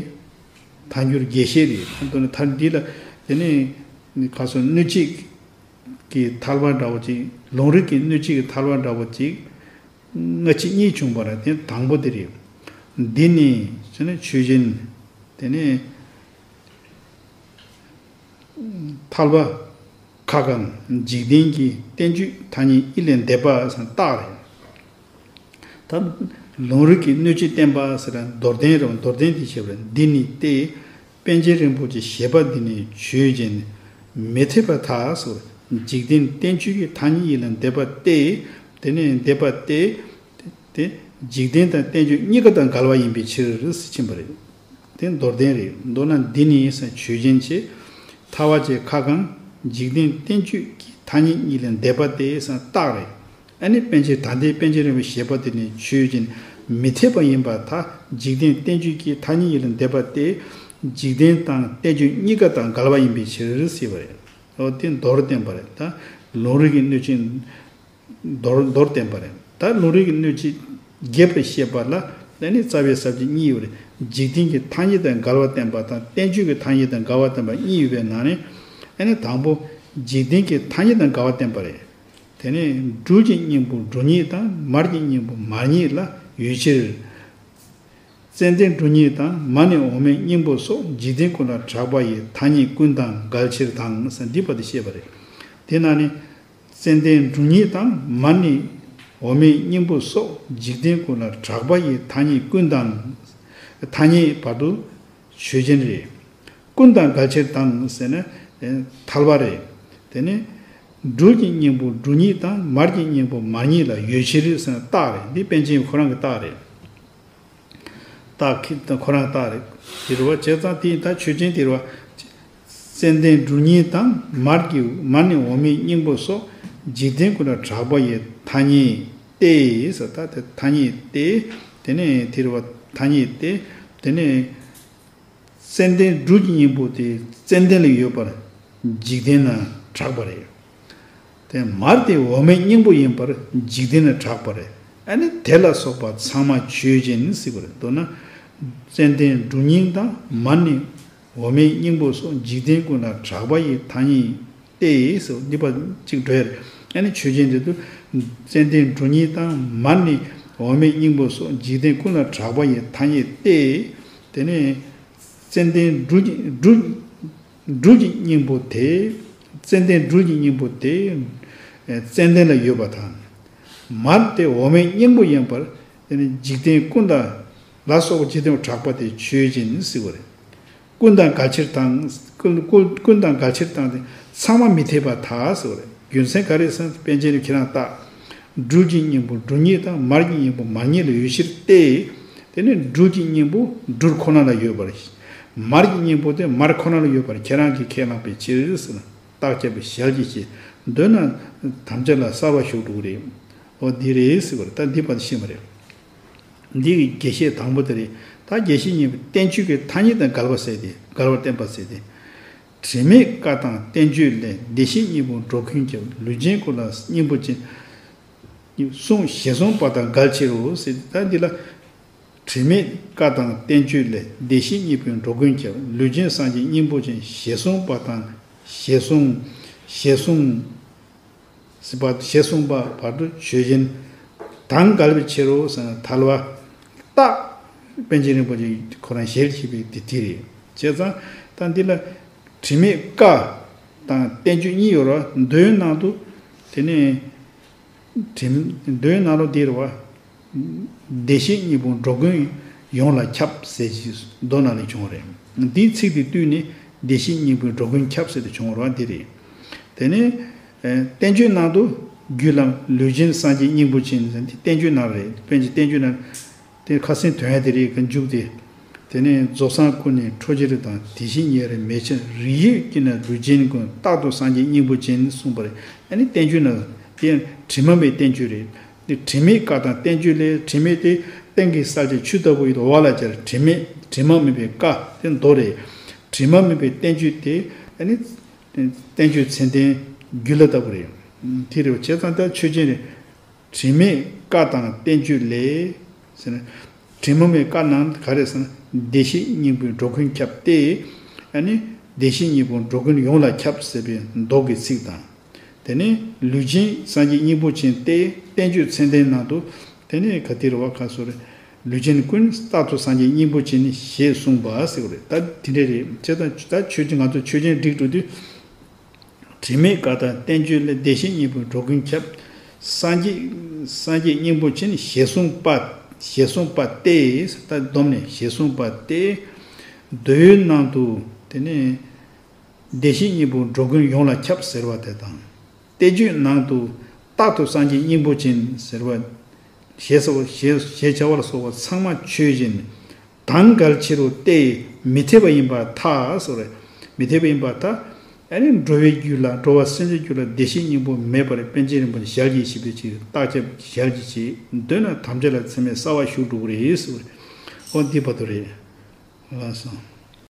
ཐལ་འགྱུར་རྒྱས་བཤད་རེད། ད་དུང་ནི་ཐལ་འདི་ལ་དེ་ནས་ག་སོ་གནོད་བྱེད་ཀྱི་ཐལ་བ་འདྲ་བོ་ཅིག་ལུང་རིགས་ཀྱི་གནོད་བྱེད་ཀྱི་ཐལ་བ་འདྲ་བོ་ཅིག་སྔ་ཕྱི་གཉིས་བྱུང་བ་རེད། དེ་དང་པོ་དེ་རེད། འདི་ནི་ཟེར་ན་ཆོས་ཅན། དེ་ནས་ཐལ་བ་ཁ་གང་འཇིག་རྟེན་གྱི་བསྟན་བཅོས་ཐ་སྙད་ཡིད་ལ་འདེབས་པ་ཟེར་ན་རྟགས་རེད། ད་ལུང་རིགས་ཀྱིས་གནོད་བྱེད་བསྟན་པ་ཟེར་ན་མདོར་བསྟན་རེད། མདོར་བསྟན་དེ་བྱས་པ་རེད། འདི་ནི་སྟེ། པཎ་ཆེན་རིན་པོ་ཆེའི་བཞེད་པ་འདི་ནི་ཆོས་ཅན། མི་འཐད་པར་ཐལ་ཟེར། འཇིག་རྟེན་བསྟན་བཅོས་ཀྱི་ཐ་སྙད་ཡིད་ལ་འདེབས་པ་སྟེ། དེ་ནས་འདེབས་པ་སྟེ། དེ་འཇིག་རྟེན་དང་བསྟན་བཅོས་གཉིས་ཀ་དང་འགལ་བ་ཡིན་པའི་ཕྱིར་ཟེར་ཕྱིན་པ་རེད། དེ་མདོར་བསྟན་རེད། མདོར་ན་འདི་ནི་ཟེར་ཆོས་ཅན་བྱས། ཐལ་བ་བཅས་ཁ་གང་འཇིག་རྟེན་བསྟན་བཅོས་ཀྱི་ཐ་སྙད་གཉིས་ལ་འདེབས་པ་སྟེ་ཟེར་རྟགས་རེད། ཨ་ནི་པཎ་ཆེན་ད་ལྟའི་པཎ་ཆེན་རིན་པོ་ཆེའི་བཞེད་པ་དེ་ནི་ཆོས་ཅན། མི་འཐད་པ་ཡིན་པར་ཐལ། འཇིག་རྟེན་བསྟན་བཅོས་ཀྱི་ཐ་སྙད་གཉིས་ལ་འདེབས་པ་སྟེ། འཇིག་རྟེན་དང་བསྟན་བཅོས་གཉིས་ཀ་དང་འགལ་བ་ཡིན་པའི་ཕྱིར་ཟེར་བ་རེད། འོ་དེ་མདོར་བསྟན་པ་རེད། ད་ལུང་རིགས་ཀྱི་སྣོད་བཅུད་མདོར་མདོར་བསྟན་པ་རེད། ད་ལུང་རིགས་ཀྱི་སྣོད་བཅུད་རྒྱས་པར་བཤད་པ་ལ་ཨ་ནི་རྩ་བའི་ས་བཅད་གཉིས་ཡོད་རེད། འཇིག་རྟེན་གྱི་ཐ་སྙད་དང་འགལ་བ་བསྟན་པ་དང་བསྟན་བཅོས་ཀྱི་ཐ་སྙད་དང་འགལ་བ་བསྟན་པ་གཉིས་ཡོད་པའི་ནང་ནས་ཨ་ནི་དང་པོ་འཇིག་རྟེན་གྱི་ཐ་སྙད་དང་འགལ་བ་བསྟན་པ་རེད། དེ་ནས་སྦྲུལ་གྱི་སྙིང་པོ་སྦྲུལ་སྙེད་དང་མར་གྱི་སྙིང་པོ་མར་སྙེད་ལ་ཡོད་ཕྱིར། ཙནྡན་སྦྲུལ་སྙེད་དང་མར་ནི་འོ་མའི་སྙིང་པོ་སོགས་འཇིག་རྟེན་ཀུན་ལ་གྲགས་པ་ཡི་ཐ་སྙད་ཀུན་དང་འགལ་ཕྱིར་དང་ཟེར་འདི་བར་དུ་བཤད་པ་རེད། དེ་ནང་ནས་ཙནྡན་སྦྲུལ་སྙེད་དང་མར་ནི་འོ་མའི་སྙིང་པོ་སོགས་འཇིག་རྟེན་ཀུན་ལ་གྲགས་པ་ཡི་ཐ་སྙད་ཀུན་དང་། ཐ་སྙད་བར་དུ་ཆོས་ཅན་རེད། ཀུན་དང་འགལ་ཕྱིར་དང་ཟེར་ན་ཐལ་བ་རེད། དེ་ནས་སྦྲུལ་གྱི་སྙིང་པོ་སྦྲུལ་སྙེད་དང་མར་གྱི་སྙིང་པོ་མར་སྙེད་ལ་ཡོད་ཕྱིར་ཟེར་ན་རྟགས་རེད། འདི་པཎ་ཆེན་ཁོ་རང་གི་རྟགས་རེད། རྟགས་ཁྱེད་ཁོ་རང་རྟགས་རེད། དེ་རུ་བ་བྱས་ཙང་དེ་ཡིན་ད་ཆོས་ཅན་དེ་རུ་བ། ཙནྡན་སྦྲུལ་སྙེད་དང་མར་གྱི་མར་ནི་འོ་མའི་སྙིང་པོ་སོགས་འཇིག་རྟེན་ཀུན་ལ་གྲགས་པ་ཡི་ཐ་སྙད་ཏེ་ཟེར། ད་དེ་ཐ་སྙད་ཏེ། དེ་ནས་དེ་རུ་བ་ཐ་སྙད་ཏེ། དེ་ནས་ཙནྡན་སྦྲུལ་གྱི་སྙིང་པོ་དེ་ཙནྡན་ལ་ཡོད་པར་འཇིག་རྟེན་ན་གྲགས་པ་རེད། དེ་མར་དེ་འོ་མའི་སྙིང་པོ་ཡིན་པར་འཇིག་རྟེན་ན་གྲགས་པ་རེད། ཨ་ནི་དེ་ལ་སོགས་པ་ཚང་མ་ཆོས་ཅན་ཟེར་བ་རེད། མདོར་ན། ཙནྡན་སྦྲུལ་སྙིང་དང་མར་ནི་འོ་མའི་སྙིང་པོ་སོགས་འཇིག་རྟེན་ཀུན་ལ་གྲགས་པ་ཡི་ཐ་སྙད་ཏེ་ཟེར་འདི་པ་གཅིག་འགྲོ་ཡ་རེད། ཨ་ནི་ཆོས་ཅན་དེ་དུ་ཙནྡན་སྦྲུལ་སྙིང་དང་མར་ནི་འོ་མའི་སྙིང་པོ་སོགས་འཇིག་རྟེན་ཀུན་ལ་གྲགས་པ་ཡི་ཐ་སྙད་ཏེ། དེ་ནས་ཙནྡན་སྦྲུལ་གྱི་སྦྲུལ་སྦྲུལ་གྱི་སྙིང་པོ་དེ། ཙནྡན་སྦྲུལ་གྱི་སྙིང་པོ་དེ་ཙནྡན་ལ་ཡོད་པ་དང་། མར་དེ་འོ་མའི་སྙིང་པོ་ཡིན་པར་དེ་ནི་འཇིག་རྟེན་ཀུན་དང་ལ་སོགས་པ་འཇིག་རྟེན་གྲགས་པ་དེ་ཆོས་ཅན་ཟེར་བ་རེད། ཀུན་དང་འགལ་ཕྱིར་དང་། ཀུན་ཀུན་ཀུན་དང་འགལ་ཕྱིར་དང་དེ་ཚང་མ་མི་འཐད་པར་ཐལ་ཟེར་བ་རེད། རྒྱུ་མཚན་ག་རེ་ཟེར་ན་པཎ་ཆེན་རིན་ཁྱེད་རང་ལྟ། སྦྲུལ་གྱི་སྙིང་པོ་སྦྲུལ་སྙེད་དང་མར་གྱི་སྙིང་པོ་མར་སྙེད་ལ་ཡོད་ཕྱིར་ཏེ། དེ་ནས་སྦྲུལ་གྱི་སྙིང་པོ་སྦྲུལ་ཁོ་ན་ལ་ཡོད་པར། མར་གྱི་སྙིང་པོ་དེ་མར་ཁོ་ན་ལ་ཡོད་པར་ཁྱེད་རང་གིས་ཁས་བླངས་པའི་ཕྱིར་ཟེར་ན་རྟགས་ཁྱབ་པའི་ཞལ་གྱིས་བཞེས། འདོད་ན་དམ་བཅའ་ལ་གསར་བ་ཞུགས་འགྲོ་གི་རེད། འོ་འདི་རེད་ཟེར་བ་རེད། ད་འདི་བར་དུ་ཤེས་པ་རེད། འདི་གི་རྒྱས་བཤད་དང་པོ་དེ་རེད། ད་རྒྱས་བཤད་གཉིས་པ་བསྟན་བཅོས་ཀྱི་ཐ་སྙད་དང་འགལ་བ་ཟེར་ཏེ་འགལ་བ་བསྟན་པ་ཟེར་ཏེ། དྲི་མེད་བཀའ་དང་བསྟན་བཅོས་ལས། བདེ་གཤེགས་སྙིང་པོ་འགྲོ་ཀུན་ཁྱབ། ལུས་ཅན་ཀུན་ལ་སྙིང་པོ་ཅན། གསུངས་ཞེས་གསུངས་པ་དང་འགལ་ཕྱིར་རོ་ཟེར་ཏེ། ད་འདི་ལ། དྲི་མེད་བཀའ་དང་བསྟན་བཅོས་ལས། བདེ་གཤེགས་སྙིང་པོས་འགྲོ་ཀུན་ཁྱབ། ལུས་ཅན་སངས་རྒྱས་སྙིང་པོ་ཅན། ཞེས་གསུངས་པ་དང་ཞེས་གསུངས། ཞེས་གསུངས། ཟེར་བ་ཞེས་གསུངས་པ་བར་དུ་ཆོས་ཅན། དང་འགལ་བའི་ཕྱིར་རོ་ཟེར་ན་ཐལ་བ། རྟགས། པཎ་ཆེན་རིན་པོ་ཆེ་ཁོ་རང་ཞལ་གྱིས་བཞེས་པའི་དེ་དེ་རེད། བྱས་ཙང་ད་འདི་ལ་དྲི་མེད་བཀའ་དང་བསྟན་བཅོས་གཉིས་ཡོད་རེད་བ། མདོའི་ནང་དུ་དེ་ནས་དྲི་མདོའི་ནང་ལོགས་འདི་རེད་བ། བདེ་གཤེགས་སྙིང་པོ་འགྲོ་ཀུན་ཡོངས་ལ་ཁྱབ་ཟེར་གྱི་མདོ་ནང་ལས་བྱུང་བ་རེད། འདིའི་ཚིག་དེ་བཏུས་ནས་བདེ་གཤེགས་སྙིང་པོས་འགྲོ་ཀུན་ཁྱབ་ཟེར་ཏེ་བྱུང་བ་རེད་བ། འདི་རེད། དེ་ནས་བསྟན་བཅོས་ནང་དུ་རྒྱུད་ལ་ལུས་ཅན་སངས་རྒྱས་སྙིང་པོ་ཅན་ཟེར་འདི་བསྟན་བཅོས་ནང་རེད། པཎ་ཆེན་བསྟན་བཅོས་ནང་དེ་ཁ་སང་དོན་ཡ་དེ་རེད་གི་མཇུག་དེ། དེ་ནས་རྫོགས་སངས་སྐུ་ནི་ཁྲོ་ཆེན་དང་། དེ་བཞིན་ཉེ་རིང་མེ་ཆེན་རིགས་དབྱེ་ཀུན་ནས། ལུས་ཅན་ཀུན་རྟག་ཏུ་སངས་རྒྱས་སྙིང་པོ་ཅན་གསུངས་པ་རེད། ཨ་ནི་བསྟན་བཅོས་ནང་དེ་དྲི་མ་མེད་བསྟན་བཅོས་རེད། དེ་དྲི་མེད་བཀའ་དང་བསྟན་བཅོས་ལས། དྲི་མེད་དེ་སྟེང་གི་གསལ་བྱེད་ཆུ་ལྟ་བུ་ཡོད་དོ་བ་ལ་སྦྱར། དྲི་མེད་དྲི་མ་མེད་པའི་བཀའ་དེ་མདོ་རེད། དྲི་མ་མེད་པའི་བསྟན་བཅོས་དེ་ཨ་ནི་བསྟན་བཅོས་ཚད་ལྡན་རྒྱུད་བླ་ལྟ་བུ་རེད། དེ་རེད་བ། བྱས་ཙང་ད་ཆོས་ཅན་རེད། དྲི་མེད་བཀའ་དང་བསྟན་བཅོས་ལས། ཟེར་ན། དྲི་མ་མེད་བཀའ་ནང་ག་རེ་ཟེར་ན། བདེ་གཤེགས་སྙིང་པོས་འགྲོ་ཀུན་ཁྱབ་སྟེ། ཨ་ནི། བདེ་གཤེགས་སྙིང་པོས་འགྲོ་ཀུན་ཡོངས་ལ་ཁྱབ་ཟེར་བའི་མདོ་གི་ཚིག་དང་། དེ་ནས་ལུས་ཅན་སངས་རྒྱས་སྙིང་པོ་ཅན་ཏེ། བསྟན་བཅོས་ཚད་ལྡན་ནང་དུ། དེ་ནས་ག་དེ་རེད་བ། ག་སོ་རེད། ལུས་ཅན་ཀུན་རྟག་ཏུ་སངས་རྒྱས་སྙིང་པོ་ཅན་ཞེས་གསུངས་པ་ཟེར་བ་རེད། ད་དེ་འདྲ་རེད། བྱས་ཙང་ད་ཆོས་ཅན་ང་ཚོ་ཆོས་ཅན་སྒྲིག་འགྲོ་དུས། དྲི་མེད་བཀའ་དང་བསྟན་བཅོས་ལས། བདེ་གཤེགས་སྙིང་པོས་འགྲོ་ཀུན་ཁྱབ། སངས་རྒྱས་སངས་རྒྱས་སྙིང་པོ་ཅན་ཞེས་གསུངས་པ། ཞེས་གསུངས་པ་སྟེ། ད་སྡོམ་ནས་ཞེས་གསུངས་པ་སྟེ། མདོའི་ནང་དུ་དེ་ནས་བདེ་གཤེགས་སྙིང་པོས་འགྲོ་ཀུན་ཡོངས་ལ་ཁྱབ་ཟེར་བ་དེ་དང་། བསྟན་བཅོས་ནང་དུ་རྟག་ཏུ་སངས་རྒྱས་སྙིང་པོ་ཅན་ཟེར་བ། ཞེས་སོགས་ཞེས་ཞེས་བྱ་བ་ལ་སོགས་པ་ཚང་མ་ཆོས་ཅན། དང་འགལ་ཕྱིར་རོ་སྟེ། མི་འཐད་པ་ཡིན་པར་ཐལ་ཟེར་བ་རེད། མི་འཐད་པ་ཡིན་པར་ཐལ། ཨ་ནི་འགྲོ་བའི་རྒྱུད་ལ། འགྲོ་བ་སེམས་ཅན་རྒྱུད་ལ་བདེ་གཤེགས་སྙིང་པོ་མེད་པར་པཎ་ཆེན་རིན་པོ་ཆེ་ཞལ་གྱིས་བཞེས་པའི་ཕྱིར། རྟགས་ཁྱབ་ཞལ་གྱིས་བཞེས། འདོད་ན་དམ་བཅའ་ལ་ཚད་མས་གསལ་བར་ཞུ་འགྲོ་གི་རེད་ཟེར་བ་རེད། འོ་འདི་བར་དུ་རེད། ལགས་སོ།